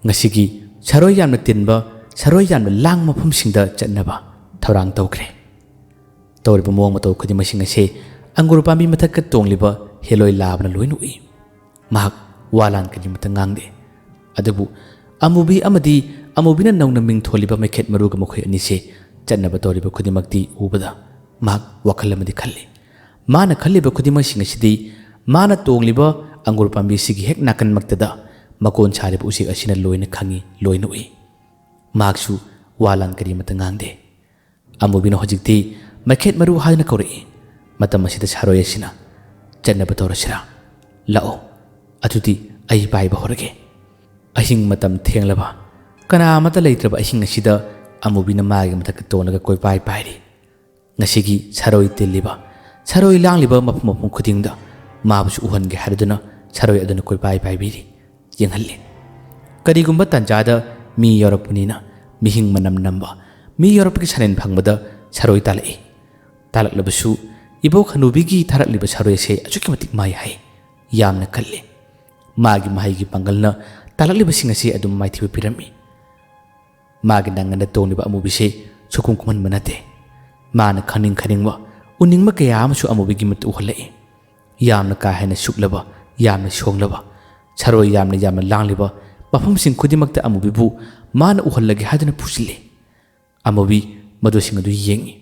ꯉꯁꯤꯒꯤ ꯁꯥꯔꯣꯏ ꯌꯥꯝꯅ ꯇꯤꯟꯕ, ꯁꯥꯔꯣꯏ ꯌꯥꯝꯅ ꯂꯥꯡꯕ ꯃꯐꯝꯁꯤꯡꯗ ꯆꯠꯅꯕ ꯊꯧꯔꯥꯡ ꯇꯧꯈ꯭ꯔꯦ꯫ ꯇꯧꯔꯤꯕ ꯃꯑꯣꯡ ꯃꯇꯧ ꯈꯨꯗꯤꯡꯃꯛꯁꯤꯡ ꯑꯁꯦ ꯑꯪꯒꯨꯔ ꯄꯥꯝꯕꯤ ꯃꯊꯛꯇ ꯇꯣꯡꯂꯤꯕ ꯍꯦꯂꯣꯏ ꯂꯥꯕꯅ ꯂꯣꯏꯅ ꯎꯏ꯫ ꯃꯍꯥꯛ ꯋꯥ ꯂꯥꯟ ꯀꯔꯤꯃꯇ ꯉꯥꯡꯗꯦ꯫ ꯑꯗꯨꯕꯨ ꯑꯃꯨꯕꯤ ꯑꯃꯗꯤ ꯑꯃꯨꯕꯤꯅ ꯅꯧꯅ ꯃꯤꯡ ꯊꯣꯜꯂꯤꯕ ꯃꯩꯈꯦꯠ ꯃꯔꯨꯒ ꯃꯈꯣꯏ ꯑꯅꯤꯁꯦ ꯆꯠꯅꯕ ꯇꯧꯔꯤꯕ ꯈꯨꯗꯤꯡꯃꯛꯇꯤ ꯎꯕꯗ ꯃꯍꯥꯛ ꯋꯥꯈꯜ ꯑꯃꯗꯤ ꯈꯜꯂꯤ꯫ ꯃꯥꯅ ꯈꯜꯂꯤꯕ ꯈꯨꯗꯤꯡꯃꯛꯁꯤꯡ ꯑꯁꯤꯗꯤ ꯃꯥꯅ ꯇꯣꯡꯂꯤꯕ ꯑꯪꯒꯨꯔ ꯄꯥꯝꯕꯤꯁꯤꯒꯤ ꯍꯦꯛ ꯅꯥꯀꯟꯃꯛꯇꯗ ꯃꯀꯣꯟ ꯁꯥꯔꯤꯕ ꯎꯆꯦꯛ ꯑꯁꯤꯅ ꯂꯣꯏꯅ ꯈꯪꯏ, ꯂꯣꯏꯅ ꯎꯏ꯫ ꯃꯍꯥꯛꯁꯨ ꯋꯥ ꯂꯥꯟ ꯀꯔꯤꯃꯇ ꯉꯥꯡꯗꯦ꯫ ꯑꯃꯨꯕꯤꯅ ꯍꯧꯖꯤꯛꯇꯤ ꯃꯩꯈꯦꯠ ꯃꯔꯨ ꯍꯥꯏꯗꯨꯅ ꯀꯧꯔꯛꯏ꯫ ꯃꯇꯝ ꯑꯁꯤꯗ ꯁꯥꯔꯣꯏ ꯑꯁꯤꯅ, "ꯆꯠꯅꯕ ꯇꯧꯔꯁꯤꯔꯥ? ꯂꯥꯛꯑꯣ, ꯑꯗꯨꯗꯤ ꯑꯩ ꯄꯥꯏꯕ ꯍꯧꯔꯒꯦ꯫" ꯑꯍꯤꯡ ꯃꯇꯝ ꯊꯦꯡꯂꯕ, ꯀꯅꯥ ꯑꯃꯠꯇ ꯂꯩꯇ꯭ꯔꯕ ꯑꯍꯤꯡ ꯑꯁꯤꯗ ꯑꯃꯨꯕꯤꯅ ꯃꯥꯒꯤ ꯃꯊꯛꯇ ꯇꯣꯡꯂꯒ ꯀꯣꯏꯄꯥꯏ ꯄꯥꯏꯔꯤ꯫ ꯉꯁꯤꯒꯤ ꯁꯔꯣꯏ ꯇꯤꯜꯂꯤꯕ, ꯁꯔꯣꯏ ꯂꯥꯡꯂꯤꯕ ꯃꯐꯝ ꯃꯐꯝ ꯈꯨꯗꯤꯡꯗ ꯃꯥꯕꯨꯁꯨ ꯎꯍꯟꯒꯦ ꯍꯥꯏꯔꯗꯨꯅ ꯁꯔꯣꯏ ꯑꯗꯨꯅ ꯀꯣꯏꯄꯥꯏ ꯄꯥꯏꯕꯤꯔꯤ꯫ ꯌꯦꯡꯍꯜꯂꯤ꯫ ꯀꯔꯤꯒꯨꯝꯕ ꯇꯥꯟꯖꯥꯗ ꯃꯤ ꯌꯧꯔꯛꯄꯅꯤꯅ ꯃꯤꯍꯤꯡ ꯃꯅꯝ ꯅꯝꯕ, ꯃꯤ ꯌꯧꯔꯛꯄꯒꯤ ꯁꯥꯅꯤꯟ ꯐꯪꯕꯗ ꯁꯔꯣꯏ ꯇꯥꯜꯂꯛꯏ꯫ ꯇꯥꯜꯂꯛꯂꯕꯁꯨ ꯏꯕꯣꯛ ꯍꯅꯨꯕꯤꯒꯤ ꯊꯥꯔꯛꯂꯤꯕ ꯁꯔꯣꯏ ꯑꯁꯦ ꯑꯁꯨꯛꯀꯤ ꯃꯇꯤꯛ ꯃꯥꯏ ꯍꯥꯏ꯫ ꯌꯥꯝꯅ ꯀꯜꯂꯤ꯫ ꯃꯥꯒꯤ ꯃꯍꯩꯒꯤ ꯄꯥꯡꯒꯜꯅ ꯇꯥꯜꯂꯛꯂꯤꯕꯁꯤꯡ ꯑꯁꯤ ꯑꯗꯨꯝ ꯃꯥꯏꯊꯤꯕ ꯄꯤꯔꯝꯃꯤ꯫ ꯃꯥꯒꯤ ꯅꯪꯒꯟꯗ ꯇꯣꯡꯂꯤꯕ ꯑꯃꯨꯕꯤꯁꯦ ꯁꯨꯛꯀꯨꯝ ꯀꯨꯝꯍꯟꯕ ꯅꯠꯇꯦ꯫ ꯃꯥꯅ ꯈꯪꯅꯤꯡ ꯈꯪꯅꯤꯡꯕ, ꯎꯅꯤꯡꯕ ꯀꯌꯥ ꯑꯃꯁꯨ ꯑꯃꯨꯕꯤꯒꯤ ꯃꯤꯠꯇ ꯎꯍꯜꯂꯛꯏ꯫ ꯌꯥꯝꯅ ꯀꯥ ꯍꯦꯟꯅ ꯁꯨꯛꯂꯕ, ꯌꯥꯝꯅ ꯁꯣꯡꯂꯕ, ꯁꯔꯣꯏ ꯌꯥꯝꯅ ꯌꯥꯝꯅ ꯂꯥꯡꯂꯤꯕ ꯃꯐꯝꯁꯤꯡ ꯈꯨꯗꯤꯡꯃꯛꯇ ꯑꯃꯨꯕꯤꯕꯨ ꯃꯥꯅ ꯎꯍꯜꯂꯒꯦ ꯍꯥꯏꯗꯨꯅ ꯄꯨꯁꯤꯜꯂꯤ꯫ ꯑꯃꯨꯕꯤ ꯃꯗꯨꯁꯤꯡ ꯑꯗꯨ ꯌꯦꯡꯉꯤ꯫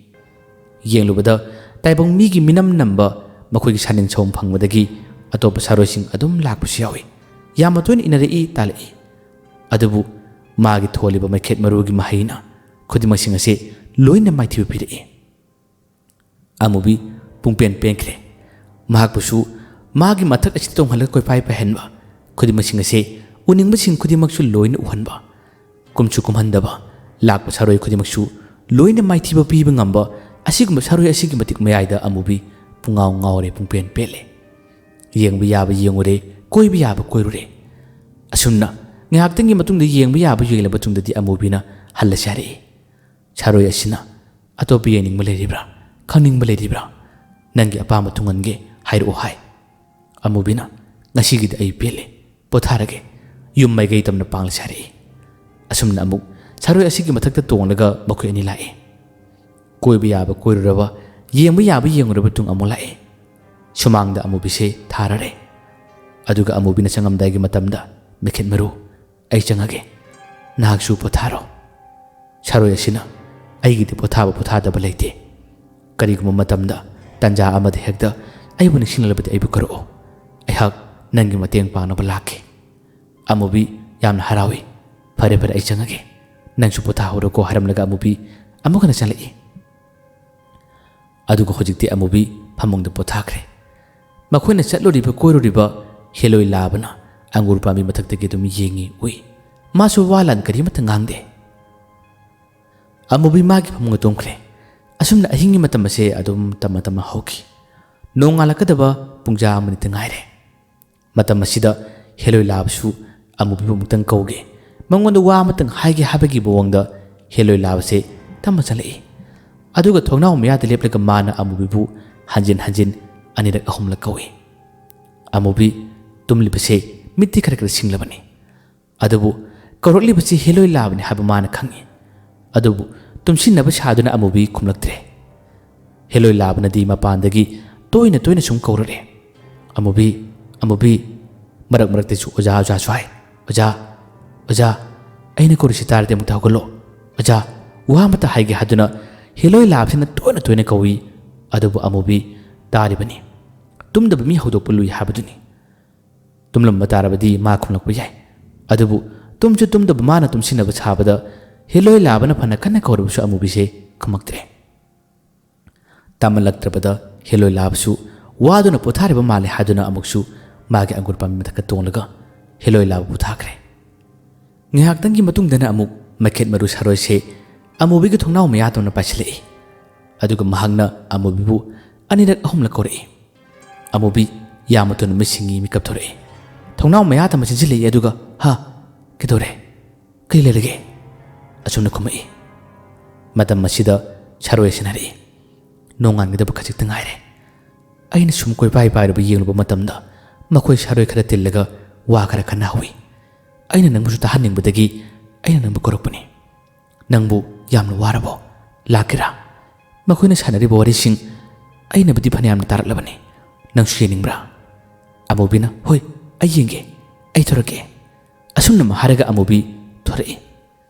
ꯌꯦꯡꯂꯨꯕꯗ ꯇꯥꯏꯕꯪ ꯃꯤꯒꯤ ꯃꯤꯅꯝ ꯅꯝꯕ ꯃꯈꯣꯏꯒꯤ ꯁꯥꯅꯤꯟ ꯁꯧꯝ ꯐꯪꯕꯗꯒꯤ ꯑꯇꯣꯞꯄ ꯁꯥꯔꯣꯏꯁꯤꯡ ꯑꯗꯨꯝ ꯂꯥꯛꯄꯁꯨ ꯌꯥꯎꯏ꯫ ꯌꯥꯝꯅ ꯇꯣꯏꯅ ꯏꯟꯅꯔꯛꯏ, ꯇꯥꯜꯂꯛꯏ꯫ ꯑꯗꯨꯕꯨ ꯃꯥꯒꯤ ꯊꯣꯜꯂꯤꯕ ꯃꯩꯈꯦꯠ ꯃꯔꯨꯒꯤ ꯃꯍꯩꯅ ꯈꯨꯗꯤꯡꯃꯛꯁꯤꯡ ꯑꯁꯤ ꯂꯣꯏꯅ ꯃꯥꯏꯊꯤꯕ ꯄꯤꯔꯛꯏ꯫ ꯑꯃꯨꯕꯤ ꯄꯨꯡꯄꯦꯟ ꯄꯦꯟꯈ꯭ꯔꯦ꯫ ꯃꯍꯥꯛꯄꯨꯁꯨ ꯃꯥꯒꯤ ꯃꯊꯛ ꯑꯁꯤꯗ ꯇꯣꯡꯍꯜꯂꯒ ꯀꯣꯏꯄꯥꯏ ꯄꯥꯏꯍꯟꯕ, ꯈꯨꯗꯤꯡꯃꯛꯁꯤꯡ ꯑꯁꯤ ꯎꯅꯤꯡꯕꯁꯤꯡ ꯈꯨꯗꯤꯡꯃꯛꯁꯨ ꯂꯣꯏꯅ ꯎꯍꯟꯕ, ꯀꯨꯝꯁꯨ ꯀꯨꯝꯍꯟꯗꯕ, ꯂꯥꯛꯄ ꯁꯥꯔꯣꯏ ꯈꯨꯗꯤꯡꯃꯛꯁꯨ ꯂꯣꯏꯅ ꯃꯥꯏꯊꯤꯕ ꯄꯤꯕ ꯉꯝꯕ ꯑꯁꯤꯒꯨꯝꯕ ꯁꯥꯔꯣꯏ ꯑꯁꯤꯒꯤ ꯃꯇꯤꯛ ꯃꯌꯥꯏꯗ ꯑꯃꯨꯕꯤ ꯄꯨꯡꯉꯥꯎ ꯉꯥꯎꯔꯦ, ꯄꯨꯡꯄꯦꯟ ꯄꯦꯜꯂꯦ꯫ ꯌꯦꯡꯕ ꯌꯥꯕ ꯌꯦꯡꯉꯨꯔꯦ, ꯀꯣꯏꯕ ꯌꯥꯕ ꯀꯣꯏꯔꯨꯔꯦ꯫ ꯑꯁꯨꯝꯅ ꯉꯥꯏꯍꯥꯛꯇꯪꯒꯤ ꯃꯇꯨꯡꯗ ꯌꯦꯡꯕ ꯌꯥꯕ ꯌꯦꯡꯂꯕ ꯃꯇꯨꯡꯗꯗꯤ ꯑꯃꯨꯕꯤꯅ ꯍꯜꯂꯁꯤ ꯍꯥꯏꯔꯛꯏ꯫ ꯁꯥꯔꯣꯏ ꯑꯁꯤꯅ "ꯑꯇꯣꯞꯄ ꯌꯦꯡꯅꯤꯡꯕ ꯂꯩꯔꯤꯕ꯭ꯔꯥ? ꯈꯪꯅꯤꯡꯕ ꯂꯩꯔꯤꯕ꯭ꯔꯥ? ꯅꯪꯒꯤ ꯑꯄꯥꯝꯕ ꯊꯨꯡꯍꯟꯒꯦ ꯍꯥꯏꯔꯛꯑꯣ" ꯍꯥꯏ꯫ ꯑꯃꯨꯕꯤꯅ "ꯉꯁꯤꯒꯤꯗꯤ ꯑꯩ ꯄꯦꯜꯂꯦ, ꯄꯣꯊꯥꯔꯒꯦ, ꯌꯨꯝ ꯃꯥꯏꯀꯩ ꯇꯝꯅ ꯄꯥꯡꯂꯁꯤ" ꯍꯥꯏꯔꯛꯏ꯫ ꯑꯁꯨꯝꯅ ꯑꯃꯨꯛ ꯁꯥꯔꯣꯏ ꯑꯁꯤꯒꯤ ꯃꯊꯛꯇ ꯇꯣꯡꯂꯒ ꯃꯈꯣꯏ ꯑꯅꯤ ꯂꯥꯛꯏ꯫ ꯀꯣꯏꯕ ꯌꯥꯕ ꯀꯣꯏꯔꯨꯔꯕ, ꯌꯦꯡꯕ ꯌꯥꯕ ꯌꯦꯡꯉꯨꯔꯕ ꯇꯨꯡ ꯑꯃꯨꯛ ꯂꯥꯛꯏ꯫ ꯁꯨꯃꯥꯡꯗ ꯑꯃꯨꯕꯤꯁꯦ ꯊꯥꯔꯔꯦ꯫ ꯑꯗꯨꯒ ꯑꯃꯨꯕꯤꯅ ꯆꯪꯉꯝꯗꯥꯏꯒꯤ ꯃꯇꯝꯗ, "ꯃꯩꯈꯦꯠ ꯃꯔꯨ, ꯑꯩ ꯆꯪꯉꯒꯦ, ꯅꯍꯥꯛꯁꯨ ꯄꯣꯊꯥꯔꯣ꯫ ꯁꯥꯔꯣꯏ ꯑꯁꯤꯅ ꯑꯩꯒꯤꯗꯤ ꯄꯣꯊꯥꯕ ꯄꯣꯊꯥꯗꯕ ꯂꯩꯇꯦ꯫ ꯀꯔꯤꯒꯨꯝꯕ ꯃꯇꯝꯗ ꯇꯥꯟꯖꯥ ꯑꯃꯗ ꯍꯦꯛꯇ ꯑꯩꯕꯨ ꯅꯤꯡꯁꯤꯡꯂꯕꯗꯤ ꯑꯩꯕꯨ ꯀꯧꯔꯛꯑꯣ꯫ ꯑꯩꯍꯥꯛ ꯅꯪꯒꯤ ꯃꯇꯦꯡ ꯄꯥꯡꯅꯕ ꯂꯥꯛꯀꯦ꯫" ꯑꯃꯨꯕꯤ ꯌꯥꯝꯅ ꯍꯔꯥꯎꯏ꯫ "ꯐꯔꯦ, ꯐꯔꯦ, ꯑꯩ ꯆꯪꯉꯒꯦ꯫ ꯅꯪꯁꯨ ꯄꯣꯊꯥꯍꯧꯔꯣꯀꯣ" ꯍꯥꯏꯔꯝꯂꯒ ꯑꯃꯨꯕꯤ ꯑꯃꯨꯛ ꯍꯟꯅ ꯆꯪꯂꯛꯏ꯫ ꯑꯗꯨꯒ ꯍꯧꯖꯤꯛꯇꯤ ꯑꯃꯨꯕꯤ ꯐꯃꯨꯡꯗ ꯄꯣꯊꯥꯈ꯭ꯔꯦ꯫ ꯃꯈꯣꯏꯅ ꯆꯠꯂꯨꯔꯤꯕ ꯀꯣꯏꯔꯨꯔꯤꯕ ꯍꯦꯂꯣꯏ ꯂꯥꯕꯅ ꯑꯪꯒꯨꯔ ꯄꯥꯝꯕꯤ ꯃꯊꯛꯇꯒꯤ ꯑꯗꯨꯝ ꯌꯦꯡꯉꯤ ꯎꯏ꯫ ꯃꯥꯁꯨ ꯋꯥ ꯂꯥꯟ ꯀꯔꯤꯃꯠꯇ ꯉꯥꯡꯗꯦ꯫ ꯑꯃꯨꯕꯤ ꯃꯥꯒꯤ ꯐꯃꯨꯡꯗ ꯇꯨꯝꯈ꯭ꯔꯦ꯫ ꯑꯁꯨꯝꯅ ꯑꯍꯤꯡꯒꯤ ꯃꯇꯝ ꯑꯁꯦ ꯑꯗꯨꯝ ꯇꯞꯅ ꯇꯞꯅ ꯍꯧꯈꯤ꯫ ꯅꯣꯡꯉꯥꯜꯂꯛꯀꯗꯕ ꯄꯨꯡꯖꯥ ꯑꯃꯅꯤꯇ ꯉꯥꯏꯔꯦ꯫ ꯃꯇꯝ ꯑꯁꯤꯗ ꯍꯦꯂꯣꯏ ꯂꯥꯕꯁꯨ ꯑꯃꯨꯕꯤꯕꯨ ꯑꯃꯨꯛꯇꯪ ꯀꯧꯒꯦ, ꯃꯉꯣꯟꯗ ꯋꯥ ꯑꯃꯇꯪ ꯍꯥꯏꯒꯦ ꯍꯥꯏꯕꯒꯤ ꯃꯑꯣꯡꯗ ꯍꯦꯂꯣꯏ ꯂꯥꯕꯁꯦ ꯇꯞꯅ ꯆꯠꯂꯛꯏ꯫ ꯑꯗꯨꯒ ꯊꯣꯡꯅꯥꯎ ꯃꯌꯥꯗ ꯂꯦꯞꯂꯒ ꯃꯥꯅ ꯑꯃꯨꯕꯤꯕꯨ ꯍꯟꯖꯤꯟ ꯍꯟꯖꯤꯟ ꯑꯅꯤꯔꯛ ꯑꯍꯨꯝꯂꯛ ꯀꯧꯏ꯫ ꯑꯃꯨꯕꯤ ꯇꯨꯝꯂꯤꯕꯁꯦ ꯃꯤꯠꯇꯤ ꯈꯔ ꯈꯔ ꯁꯤꯡꯂꯕꯅꯤ꯫ ꯑꯗꯨꯕꯨ ꯀꯧꯔꯛꯂꯤꯕꯁꯤ ꯍꯦꯂꯣꯏ ꯂꯥꯕꯅꯤ ꯍꯥꯏꯕ ꯃꯥꯅ ꯈꯪꯏ꯫ ꯑꯗꯨꯕꯨ ꯇꯨꯝꯁꯤꯟꯅꯕ ꯁꯥꯗꯨꯅ ꯑꯃꯨꯕꯤ ꯈꯨꯝꯂꯛꯇ꯭ꯔꯦ꯫ ꯍꯦꯂꯣꯏ ꯂꯥꯕꯅꯗꯤ ꯃꯄꯥꯟꯗꯒꯤ ꯇꯣꯏꯅ ꯇꯣꯏꯅ ꯁꯨꯝ ꯀꯧꯔꯛꯑꯦ, "ꯑꯃꯨꯕꯤ, ꯑꯃꯨꯕꯤ!" ꯃꯔꯛ ꯃꯔꯛꯇꯁꯨ "ꯑꯣꯖꯥ, ꯑꯣꯖꯥꯁꯨ" ꯍꯥꯏ꯫ "ꯑꯣꯖꯥ, ꯑꯣꯖꯥ, ꯑꯩꯅ ꯀꯧꯔꯤꯁꯤ ꯇꯥꯔꯗꯤ ꯑꯃꯨꯛꯇ ꯍꯧꯒꯠꯂꯣ꯫ ꯑꯣꯖꯥ, ꯋꯥ ꯑꯃꯇ ꯍꯥꯏꯒꯦ" ꯍꯥꯏꯗꯨꯅ ꯍꯦꯂꯣꯏ ꯂꯥꯕꯁꯤꯅ ꯇꯣꯏꯅ ꯇꯣꯏꯅ ꯀꯧꯏ꯫ ꯑꯗꯨꯕꯨ ꯑꯃꯨꯕꯤ ꯇꯥꯔꯤꯕꯅꯤ꯫ ꯇꯨꯝꯗꯕ ꯃꯤ ꯍꯧꯗꯣꯛꯄ ꯂꯨꯏ ꯍꯥꯏꯕꯗꯨꯅꯤ꯫ ꯇꯨꯝꯂꯝꯕ ꯇꯥꯔꯕꯗꯤ ꯃꯥ ꯈꯨꯝꯂꯛꯄ ꯌꯥꯏ꯫ ꯑꯗꯨꯕꯨ ꯇꯨꯝꯁꯨ ꯇꯨꯝꯗꯕ ꯃꯥꯅ ꯇꯨꯝꯁꯤꯟꯅꯕ ꯁꯥꯕꯗ ꯍꯦꯂꯣꯏ ꯂꯥꯕꯅ ꯐꯅ ꯀꯟꯅ ꯀꯧꯔꯕꯁꯨ ꯑꯃꯨꯕꯤꯁꯦ ꯈꯨꯝꯃꯛꯇ꯭ꯔꯦ꯫ ꯇꯥꯃꯜꯂꯛꯇ꯭ꯔꯕꯗ ꯍꯦꯂꯣꯏ ꯂꯥꯕꯁꯨ ꯋꯥꯗꯨꯅ ꯄꯣꯊꯥꯔꯤꯕ ꯃꯥꯜꯂꯦ ꯍꯥꯏꯗꯨꯅ ꯑꯃꯨꯛꯁꯨ ꯃꯥꯒꯤ ꯑꯪꯒꯨꯔ ꯄꯥꯝꯕꯤ ꯃꯊꯛꯇ ꯇꯣꯡꯂꯒ ꯍꯦꯂꯣꯏ ꯂꯥꯕ ꯄꯣꯊꯥꯈ꯭ꯔꯦ꯫ ꯉꯥꯏꯍꯥꯛꯇꯪꯒꯤ ꯃꯇꯨꯡꯗꯅ ꯑꯃꯨꯛ ꯃꯩꯈꯦꯠ ꯃꯔꯨ ꯁꯥꯔꯣꯏꯁꯦ ꯑꯃꯨꯕꯤꯒꯤ ꯊꯣꯡꯅꯥꯎ ꯃꯌꯥꯗꯧꯅ ꯄꯥꯏꯁꯤꯜꯂꯛꯏ꯫ ꯑꯗꯨꯒ ꯃꯍꯥꯛꯅ ꯑꯃꯨꯕꯤꯕꯨ ꯑꯅꯤꯔꯛ ꯑꯍꯨꯝꯂꯛ ꯀꯧꯔꯛꯏ꯫ ꯑꯃꯨꯕꯤ ꯌꯥꯝꯅ ꯊꯨꯅ ꯃꯤꯠ ꯁꯤꯡꯉꯤ, ꯃꯤꯀꯞ ꯊꯣꯔꯛꯏ꯫ ꯊꯣꯡꯅꯥꯎ ꯃꯌꯥꯗ ꯃꯆꯤꯟꯁꯤꯜꯂꯛꯏ, ꯑꯗꯨꯒ "ꯍꯥ? ꯀꯩꯗꯧꯔꯦ? ꯀꯔꯤ ꯂꯩꯔꯒꯦ?" ꯑꯁꯨꯝꯅ ꯈꯨꯝꯃꯛꯏ꯫ ꯃꯇꯝ ꯑꯁꯤꯗ ꯁꯥꯔꯣꯏ ꯑꯁꯤꯅ ꯍꯥꯏꯔꯛꯏ, "ꯅꯣꯡꯉꯥꯟꯒꯗꯕ ꯈꯖꯤꯛꯇ ꯉꯥꯏꯔꯦ꯫ ꯑꯩꯅ ꯁꯨꯝ ꯀꯣꯏꯄꯥꯏ ꯄꯥꯏꯔꯨꯕ ꯌꯦꯡꯂꯨꯕ ꯃꯇꯝꯗ ꯃꯈꯣꯏ ꯁꯥꯔꯣꯏ ꯈꯔ ꯇꯤꯜꯂꯒ ꯋꯥ ꯈꯔ ꯈꯟꯅꯍꯧꯏ꯫ ꯑꯩꯅ ꯅꯪꯕꯨꯁꯨ ꯇꯥꯍꯟꯅꯤꯡꯕꯗꯒꯤ ꯑꯩꯅ ꯅꯪꯕꯨ ꯀꯧꯔꯛꯄꯅꯤ꯫ ꯅꯪꯕꯨ ꯌꯥꯝꯅ ꯋꯥꯔꯕꯣ? ꯂꯥꯛꯀꯦꯔꯥ? ꯃꯈꯣꯏꯅ ꯁꯥꯟꯅꯔꯤꯕ ꯋꯥꯔꯤꯁꯤꯡ ꯑꯩꯅꯕꯨꯗꯤ ꯐꯅꯌꯥꯝꯅ ꯇꯥꯔꯛꯂꯕꯅꯤ꯫ ꯅꯪꯁꯨ ꯌꯦꯡꯅꯤꯡꯕ꯭ꯔꯥ?" ꯑꯃꯨꯕꯤꯅ, "ꯍꯣꯏ, ꯑꯩ ꯌꯦꯡꯒꯦ꯫ ꯑꯩ ꯊꯣꯔꯛꯀꯦ꯫" ꯑꯁꯨꯝꯅ ꯍꯥꯏꯔꯒ ꯑꯃꯨꯕꯤ ꯊꯣꯔꯛꯏ꯫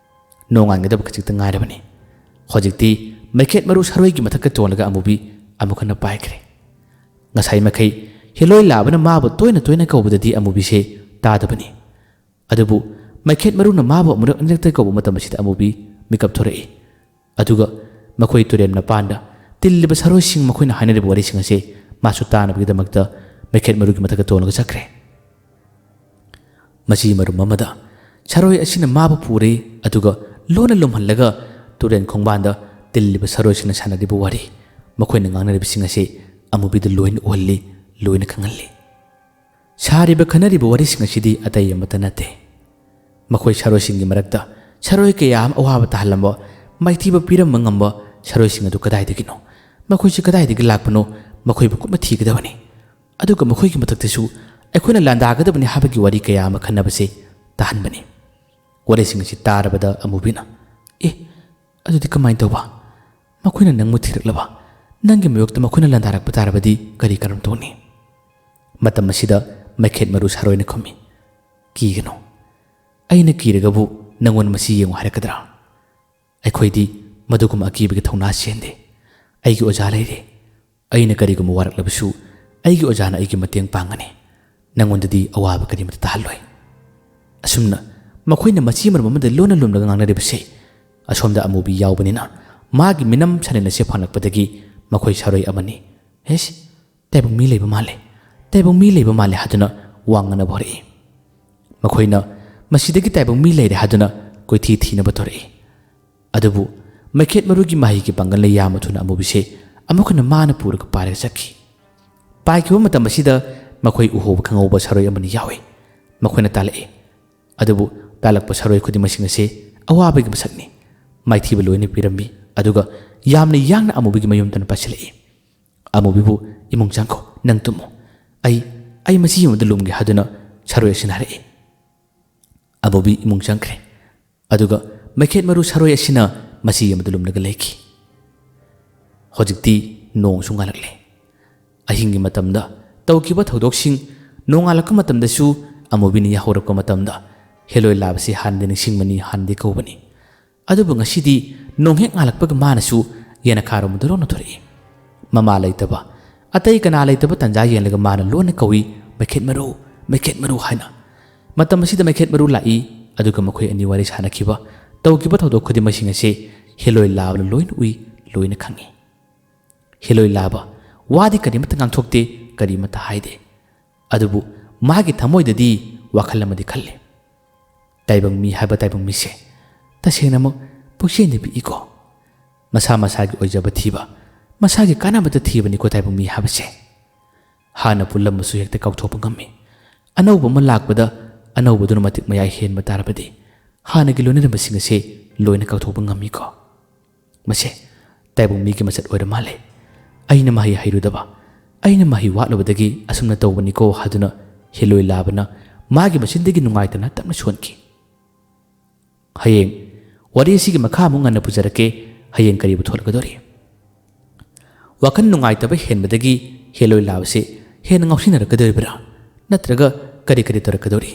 ꯅꯣꯡꯉꯥꯟꯒꯗꯕ ꯈꯖꯤꯛꯇ ꯉꯥꯏꯔꯕꯅꯤ꯫ ꯍꯧꯖꯤꯛꯇꯤ ꯃꯩꯈꯦꯠ ꯃꯔꯨ ꯁꯥꯔꯣꯏꯒꯤ ꯃꯊꯛꯇ ꯇꯣꯡꯂꯒ ꯑꯃꯨꯕꯤ ꯑꯃꯨꯛ ꯍꯟꯅ ꯄꯥꯏꯈ꯭ꯔꯦ꯫ ꯉꯁꯥꯏ ꯃꯈꯩ ꯍꯦꯂꯣꯏ ꯂꯥꯕꯅ ꯃꯥꯕꯨ ꯇꯣꯏꯅ ꯇꯣꯏꯅ ꯀꯧꯕꯗꯗꯤ ꯑꯃꯨꯕꯤꯁꯦ ꯇꯥꯗꯕꯅꯤ꯫ ꯑꯗꯨꯕꯨ ꯃꯩꯈꯦꯠ ꯃꯔꯨꯅ ꯃꯥꯕꯨ ꯑꯃꯨꯔꯛ ꯑꯅꯤꯔꯛꯇ ꯀꯧꯕ ꯃꯇꯝ ꯑꯁꯤꯗ ꯑꯃꯨꯕꯤ ꯃꯤꯀꯞ ꯊꯣꯔꯛꯏ꯫ ꯑꯗꯨꯒ ꯃꯈꯣꯏ ꯇꯨꯔꯦꯜ ꯃꯄꯥꯟꯗ ꯇꯤꯜꯂꯤꯕ ꯁꯥꯔꯣꯏꯁꯤꯡ, ꯃꯈꯣꯏꯅ ꯍꯥꯏꯅꯔꯤꯕ ꯋꯥꯔꯤꯁꯤꯡ ꯑꯁꯤ ꯃꯥꯁꯨ ꯇꯥꯅꯕꯒꯤꯗꯃꯛꯇ ꯃꯩꯈꯦꯠ ꯃꯔꯨꯒꯤ ꯃꯊꯛꯇ ꯇꯣꯡꯂꯒ ꯆꯠꯈ꯭ꯔꯦ꯫ ꯃꯁꯤ ꯃꯔꯨꯝ ꯑꯃꯗ ꯁꯥꯔꯣꯏ ꯑꯁꯤꯅ ꯃꯥꯕꯨ ꯄꯨꯔꯦ, ꯑꯗꯨꯒ ꯂꯣꯟꯅ ꯂꯨꯝꯍꯜꯂꯒ ꯇꯨꯔꯦꯜ ꯈꯣꯡꯕꯥꯟꯗ ꯇꯤꯜꯂꯤꯕ ꯁꯥꯔꯣꯏꯁꯤꯡꯅ ꯁꯥꯟꯅꯔꯤꯕ ꯋꯥꯔꯤ, ꯃꯈꯣꯏꯅ ꯉꯥꯡꯅꯔꯤꯕꯁꯤꯡ ꯑꯁꯤ ꯑꯃꯨꯕꯤꯗ ꯂꯣꯏꯅ ꯎꯍꯜꯂꯤ, ꯂꯣꯏꯅ ꯈꯪꯍꯜꯂꯤ꯫ ꯁꯥꯔꯤꯕ ꯈꯟꯅꯔꯤꯕ ꯋꯥꯔꯤꯁꯤꯡ ꯑꯁꯤꯗꯤ ꯑꯇꯩ ꯑꯃꯠꯇ ꯅꯠꯇꯦ꯫ ꯃꯈꯣꯏ ꯁꯥꯔꯣꯏꯁꯤꯡꯒꯤ ꯃꯔꯛꯇ ꯁꯥꯔꯣꯏ ꯀꯌꯥ ꯑꯃ ꯑꯋꯥꯕ ꯇꯥꯍꯜꯂꯝꯕ, ꯃꯥꯏꯊꯤꯕ ꯄꯤꯔꯝꯕ ꯉꯝꯕ ꯁꯥꯔꯣꯏꯁꯤꯡ ꯑꯗꯨ ꯀꯗꯥꯏꯗꯒꯤꯅꯣ? ꯃꯈꯣꯏꯁꯤ ꯀꯗꯥꯏꯗꯒꯤ ꯂꯥꯛꯄꯅꯣ? ꯃꯈꯣꯏꯕꯨ ꯀꯨꯞꯅ ꯊꯤꯒꯗꯕꯅꯤ꯫ ꯑꯗꯨꯒ ꯃꯈꯣꯏꯒꯤ ꯃꯊꯛꯇꯁꯨ ꯑꯩꯈꯣꯏꯅ ꯂꯥꯟꯗꯥꯒꯗꯕꯅꯤ ꯍꯥꯏꯕꯒꯤ ꯋꯥꯔꯤ ꯀꯌꯥ ꯑꯃ ꯈꯟꯅꯕꯁꯦ ꯇꯥꯍꯟꯕꯅꯤ꯫ ꯋꯥꯔꯤꯁꯤꯡ ꯑꯁꯤ ꯇꯥꯔꯕꯗ ꯑꯃꯨꯕꯤꯅ, "ꯑꯦ, ꯑꯗꯨꯗꯤ ꯀꯃꯥꯏꯅ ꯇꯧꯕ? ꯃꯈꯣꯏꯅ ꯅꯪꯕꯨ ꯊꯤꯔꯛꯂꯕ? ꯅꯪꯒꯤ ꯃꯥꯌꯣꯛꯇ ꯃꯈꯣꯏꯅ ꯂꯥꯟꯗꯥꯔꯛꯄ ꯇꯥꯔꯕꯗꯤ ꯀꯔꯤ ꯀꯔꯝ ꯇꯧꯅꯤ?" ꯃꯇꯝ ꯑꯁꯤꯗ ꯃꯩꯈꯦꯠ ꯃꯔꯨ ꯁꯥꯔꯣꯏꯅ ꯈꯨꯝꯃꯤ, "ꯀꯤꯒꯅꯨ꯫ ꯑꯩꯅ ꯀꯤꯔꯒꯕꯨ ꯅꯪꯉꯣꯟꯗ ꯃꯁꯤ ꯌꯦꯡꯉꯨ ꯍꯥꯏꯔꯛꯀꯗ꯭ꯔꯥ? ꯑꯩꯈꯣꯏꯗꯤ ꯃꯗꯨꯒꯨꯝꯕ ꯑꯀꯤꯕꯒꯤ ꯊꯧꯅꯥ ꯆꯦꯟꯗꯦ꯫ ꯑꯩꯒꯤ ꯑꯣꯖꯥ ꯂꯩꯔꯦ꯫ ꯑꯩꯅ ꯀꯔꯤꯒꯨꯝꯕ ꯋꯥꯔꯛꯂꯕꯁꯨ ꯑꯩꯒꯤ ꯑꯣꯖꯥꯅ ꯑꯩꯒꯤ ꯃꯇꯦꯡ ꯄꯥꯡꯒꯅꯤ꯫ ꯅꯪꯉꯣꯟꯗꯗꯤ ꯑꯋꯥꯕ ꯀꯔꯤꯃꯠꯇ ꯇꯥꯍꯜꯂꯣꯏ꯫" ꯑꯁꯨꯝꯅ ꯃꯈꯣꯏꯅ ꯃꯆꯤ ꯃꯔꯨꯝ ꯑꯃꯗ ꯂꯣꯟꯅ ꯂꯨꯝꯂꯒ ꯉꯥꯡꯅꯔꯤꯕꯁꯦ ꯑꯁꯣꯝꯗ ꯑꯃꯨꯕꯤ ꯌꯥꯎꯕꯅꯤꯅ ꯃꯥꯒꯤ ꯃꯤꯅꯝ ꯁꯥꯅꯤꯟ ꯑꯁꯦ ꯐꯪꯂꯛꯄꯗꯒꯤ ꯃꯈꯣꯏ ꯁꯥꯔꯣꯏ ꯑꯃꯅꯤ, "ꯍꯦꯁ, ꯇꯥꯏꯕꯪ ꯃꯤ ꯂꯩꯕ ꯃꯥꯜꯂꯦ, ꯇꯥꯏꯕꯪ ꯃꯤ ꯂꯩꯕ ꯃꯥꯜꯂꯦ" ꯍꯥꯏꯗꯨꯅ ꯋꯥ ꯉꯥꯡꯅꯕ ꯍꯧꯔꯛꯏ꯫ ꯃꯈꯣꯏꯅ ꯃꯁꯤꯗꯒꯤ ꯇꯥꯏꯕꯪ ꯃꯤ ꯂꯩꯔꯦ ꯍꯥꯏꯗꯨꯅ ꯀꯣꯏꯊꯤ ꯊꯤꯅꯕ ꯇꯧꯔꯛꯏ꯫ ꯑꯗꯨꯕꯨ ꯃꯩꯈꯦꯠ ꯃꯔꯨꯒꯤ ꯃꯍꯩꯒꯤ ꯄꯥꯡꯒꯜꯅ ꯌꯥꯝꯅ ꯊꯨꯅ ꯑꯃꯨꯕꯤꯁꯦ ꯑꯃꯨꯛ ꯍꯟꯅ ꯃꯥꯅ ꯄꯨꯔꯒ ꯄꯥꯏꯔꯒ ꯆꯠꯈꯤ꯫ ꯄꯥꯏꯈꯤꯕ ꯃꯇꯝ ꯑꯁꯤꯗ ꯃꯈꯣꯏ ꯎꯍꯧꯕ ꯈꯪꯍꯧꯕ ꯁꯥꯔꯣꯏ ꯑꯃꯅꯤ ꯌꯥꯎꯏ꯫ ꯃꯈꯣꯏꯅ ꯇꯥꯜꯂꯛꯏ꯫ ꯑꯗꯨꯕꯨ ꯇꯥꯜꯂꯛꯄ ꯁꯥꯔꯣꯏ ꯈꯨꯗꯤꯡꯃꯛꯁꯤꯡ ꯑꯁꯦ ꯑꯋꯥꯕꯒꯤ ꯃꯁꯛꯅꯤ꯫ ꯃꯥꯏꯊꯤꯕ ꯂꯣꯏꯅ ꯄꯤꯔꯝꯃꯤ꯫ ꯑꯗꯨꯒ ꯌꯥꯝꯅ ꯌꯥꯡꯅ ꯑꯃꯨꯕꯤꯒꯤ ꯃꯌꯨꯝꯗꯅ ꯄꯥꯏꯁꯤꯜꯂꯛꯏ꯫ ꯑꯃꯨꯕꯤꯕꯨ, "ꯏꯃꯨꯡ ꯆꯪꯈꯣ, ꯅꯪ ꯇꯨꯝꯃꯨ꯫ ꯑꯩ, ꯑꯩ ꯃꯁꯤ ꯌꯦꯡꯕꯗ ꯂꯨꯝꯒꯦ" ꯍꯥꯏꯗꯨꯅ ꯁꯥꯔꯣꯏ ꯑꯁꯤꯅ ꯍꯥꯏꯔꯛꯏ꯫ ꯑꯃꯨꯕꯤ ꯏꯃꯨꯡ ꯆꯪꯈ꯭ꯔꯦ꯫ ꯑꯗꯨꯒ ꯃꯩꯈꯦꯠ ꯃꯔꯨ ꯁꯥꯔꯣꯏ ꯑꯁꯤꯅ ꯃꯁꯤ ꯌꯦꯡꯕꯗ ꯂꯨꯝꯂꯒ ꯂꯩꯈꯤ꯫ ꯍꯧꯖꯤꯛꯇꯤ ꯅꯣꯡꯁꯨ ꯉꯥꯜꯂꯛꯂꯦ꯫ ꯑꯍꯤꯡꯒꯤ ꯃꯇꯝꯗ ꯇꯧꯈꯤꯕ ꯊꯧꯗꯣꯛꯁꯤꯡ ꯅꯣꯡꯉꯥꯜꯂꯛꯄ ꯃꯇꯝꯗꯁꯨ ꯑꯃꯨꯕꯤꯅ ꯌꯥꯍꯧꯔꯛꯄ ꯃꯇꯝꯗ ꯍꯦꯂꯣꯏ ꯂꯥꯕꯁꯤ ꯍꯥꯟꯅꯗꯤ ꯅꯤꯡꯁꯤꯡꯕꯅꯤ, ꯍꯥꯟꯅꯗꯤ ꯀꯧꯕꯅꯤ꯫ ꯑꯗꯨꯕꯨ ꯉꯁꯤꯗꯤ ꯅꯣꯡ ꯍꯦꯛ ꯉꯥꯜꯂꯛꯄꯒ ꯃꯥꯅꯁꯨ ꯌꯦꯅꯈꯥꯔꯣꯝꯗ ꯂꯣꯟꯅ ꯊꯣꯔꯛꯏ꯫ ꯃꯃꯥ ꯂꯩꯇꯕ, ꯑꯇꯩ ꯀꯅꯥ ꯂꯩꯇꯕ ꯇꯥꯟꯖꯥ ꯌꯦꯡꯂꯒ ꯃꯥꯅ ꯂꯣꯟꯅ ꯀꯧꯏ, "ꯃꯩꯈꯦꯠ ꯃꯔꯨ, ꯃꯩꯈꯦꯠ ꯃꯔꯨ" ꯍꯥꯏꯅ꯫ ꯃꯇꯝ ꯑꯁꯤꯗ ꯃꯩꯈꯦꯠ ꯃꯔꯨ ꯂꯥꯛꯏ, ꯑꯗꯨꯒ ꯃꯈꯣꯏ ꯑꯅꯤ ꯋꯥꯔꯤ ꯁꯥꯅꯈꯤꯕ, ꯇꯧꯈꯤꯕ ꯊꯧꯗꯣꯛ ꯈꯨꯗꯤꯡꯃꯛꯁꯤꯡ ꯑꯁꯤ ꯍꯦꯂꯣꯏ ꯂꯥꯕꯅ ꯂꯣꯏꯅ ꯎꯏ, ꯂꯣꯏꯅ ꯈꯪꯏ꯫ ꯍꯦꯂꯣꯏ ꯂꯥꯕ ꯋꯥꯗꯤ ꯀꯔꯤꯃꯠꯇ ꯉꯥꯡꯊꯣꯛꯇꯦ, ꯀꯔꯤꯃꯠꯇ ꯍꯥꯏꯗꯦ꯫ ꯑꯗꯨꯕꯨ ꯃꯥꯒꯤ ꯊꯃꯣꯏꯗꯗꯤ ꯋꯥꯈꯜ ꯑꯃꯗꯤ ꯈꯜꯂꯤ꯫ ꯇꯥꯏꯕꯪ ꯃꯤ ꯍꯥꯏꯕ ꯇꯥꯏꯕꯪ ꯃꯤꯁꯦ ꯇꯁꯦꯡꯅꯃꯛ ꯄꯨꯛꯆꯦꯟꯗ ꯄꯤꯛꯏꯀꯣ꯫ ꯃꯁꯥ ꯃꯁꯥꯒꯤ ꯑꯣꯏꯖꯕ ꯊꯤꯕ, ꯃꯁꯥꯒꯤ ꯀꯥꯟꯅꯕꯇ ꯊꯤꯕꯅꯤꯀꯣ ꯇꯥꯏꯕꯪ ꯃꯤ ꯍꯥꯏꯕꯁꯦ꯫ ꯍꯥꯟꯅ ꯄꯨꯜꯂꯝꯕꯁꯨ ꯍꯦꯛꯇ ꯀꯥꯎꯊꯣꯛꯄ ꯉꯝꯃꯤ꯫ ꯑꯅꯧꯕ ꯑꯃ ꯂꯥꯛꯄꯗ ꯑꯅꯧꯕꯗꯨꯅ ꯃꯇꯤꯛ ꯃꯌꯥꯏ ꯍꯦꯟꯕ ꯇꯥꯔꯕꯗꯤ ꯍꯥꯟꯅꯒꯤ ꯂꯣꯏꯅꯔꯝꯕꯁꯤꯡ ꯑꯁꯤ ꯂꯣꯏꯅ ꯀꯥꯎꯊꯣꯛꯄ ꯉꯝꯃꯤꯀꯣ꯫ ꯃꯁꯦ ꯇꯥꯏꯕꯪ ꯃꯤꯒꯤ ꯃꯆꯠ ꯑꯣꯏꯔ ꯃꯥꯜꯂꯦ꯫ ꯑꯩꯅ ꯃꯍꯩ ꯍꯩꯔꯨꯗꯕ, ꯑꯩꯅ ꯃꯍꯩ ꯋꯥꯠꯂꯨꯕꯗꯒꯤ ꯑꯁꯨꯝꯅ ꯇꯧꯕꯅꯤꯀꯣ ꯍꯥꯏꯗꯨꯅ ꯍꯦꯂꯣꯏ ꯂꯥꯕꯅ ꯃꯥꯒꯤ ꯃꯆꯤꯟꯗꯒꯤ ꯅꯨꯡꯉꯥꯏꯇꯅ ꯇꯞꯅ ꯁꯣꯟꯈꯤ꯫ ꯍꯌꯦꯡ ꯋꯥꯔꯤ ꯑꯁꯤꯒꯤ ꯃꯈꯥ ꯑꯃꯨꯛ ꯉꯟꯅ ꯄꯨꯖꯔꯛꯀꯦ꯫ ꯍꯌꯦꯡ ꯀꯔꯤꯕꯨ ꯊꯣꯛꯂꯛꯀꯗꯧꯔꯤ? ꯋꯥꯈꯜ ꯅꯨꯡꯉꯥꯏꯇꯕ ꯍꯦꯟꯕꯗꯒꯤ ꯍꯦꯂꯣꯏ ꯂꯥꯕꯁꯤ ꯍꯦꯟꯅ ꯉꯥꯎꯁꯤꯟꯅꯔꯛꯀꯗꯧꯔꯤꯕ꯭ꯔꯥ? ꯅꯠꯇ꯭ꯔꯒ ꯀꯔꯤ ꯀꯔꯤ ꯇꯧꯔꯛꯀꯗꯧꯔꯤ?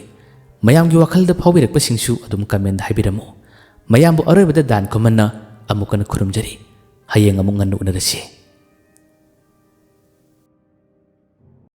ꯃꯌꯥꯝꯒꯤ ꯋꯥꯈꯜꯗ ꯐꯥꯎꯕꯤꯔꯛꯄꯁꯤꯡꯁꯨ ꯑꯗꯨꯝ comment ꯍꯥꯏꯕꯤꯔꯝꯃꯨ꯫ ꯃꯌꯥꯝꯕꯨ ꯑꯔꯣꯏꯕꯗ ꯗꯥꯟ ꯈꯨꯃꯟꯅ ꯑꯃꯨꯛ ꯍꯟꯅ ꯈꯨꯔꯨꯝꯖꯔꯤ꯫ ꯍꯌꯦꯡ ꯑꯃꯨꯛ ꯉꯟꯅ ꯎꯅꯔꯁꯤ꯫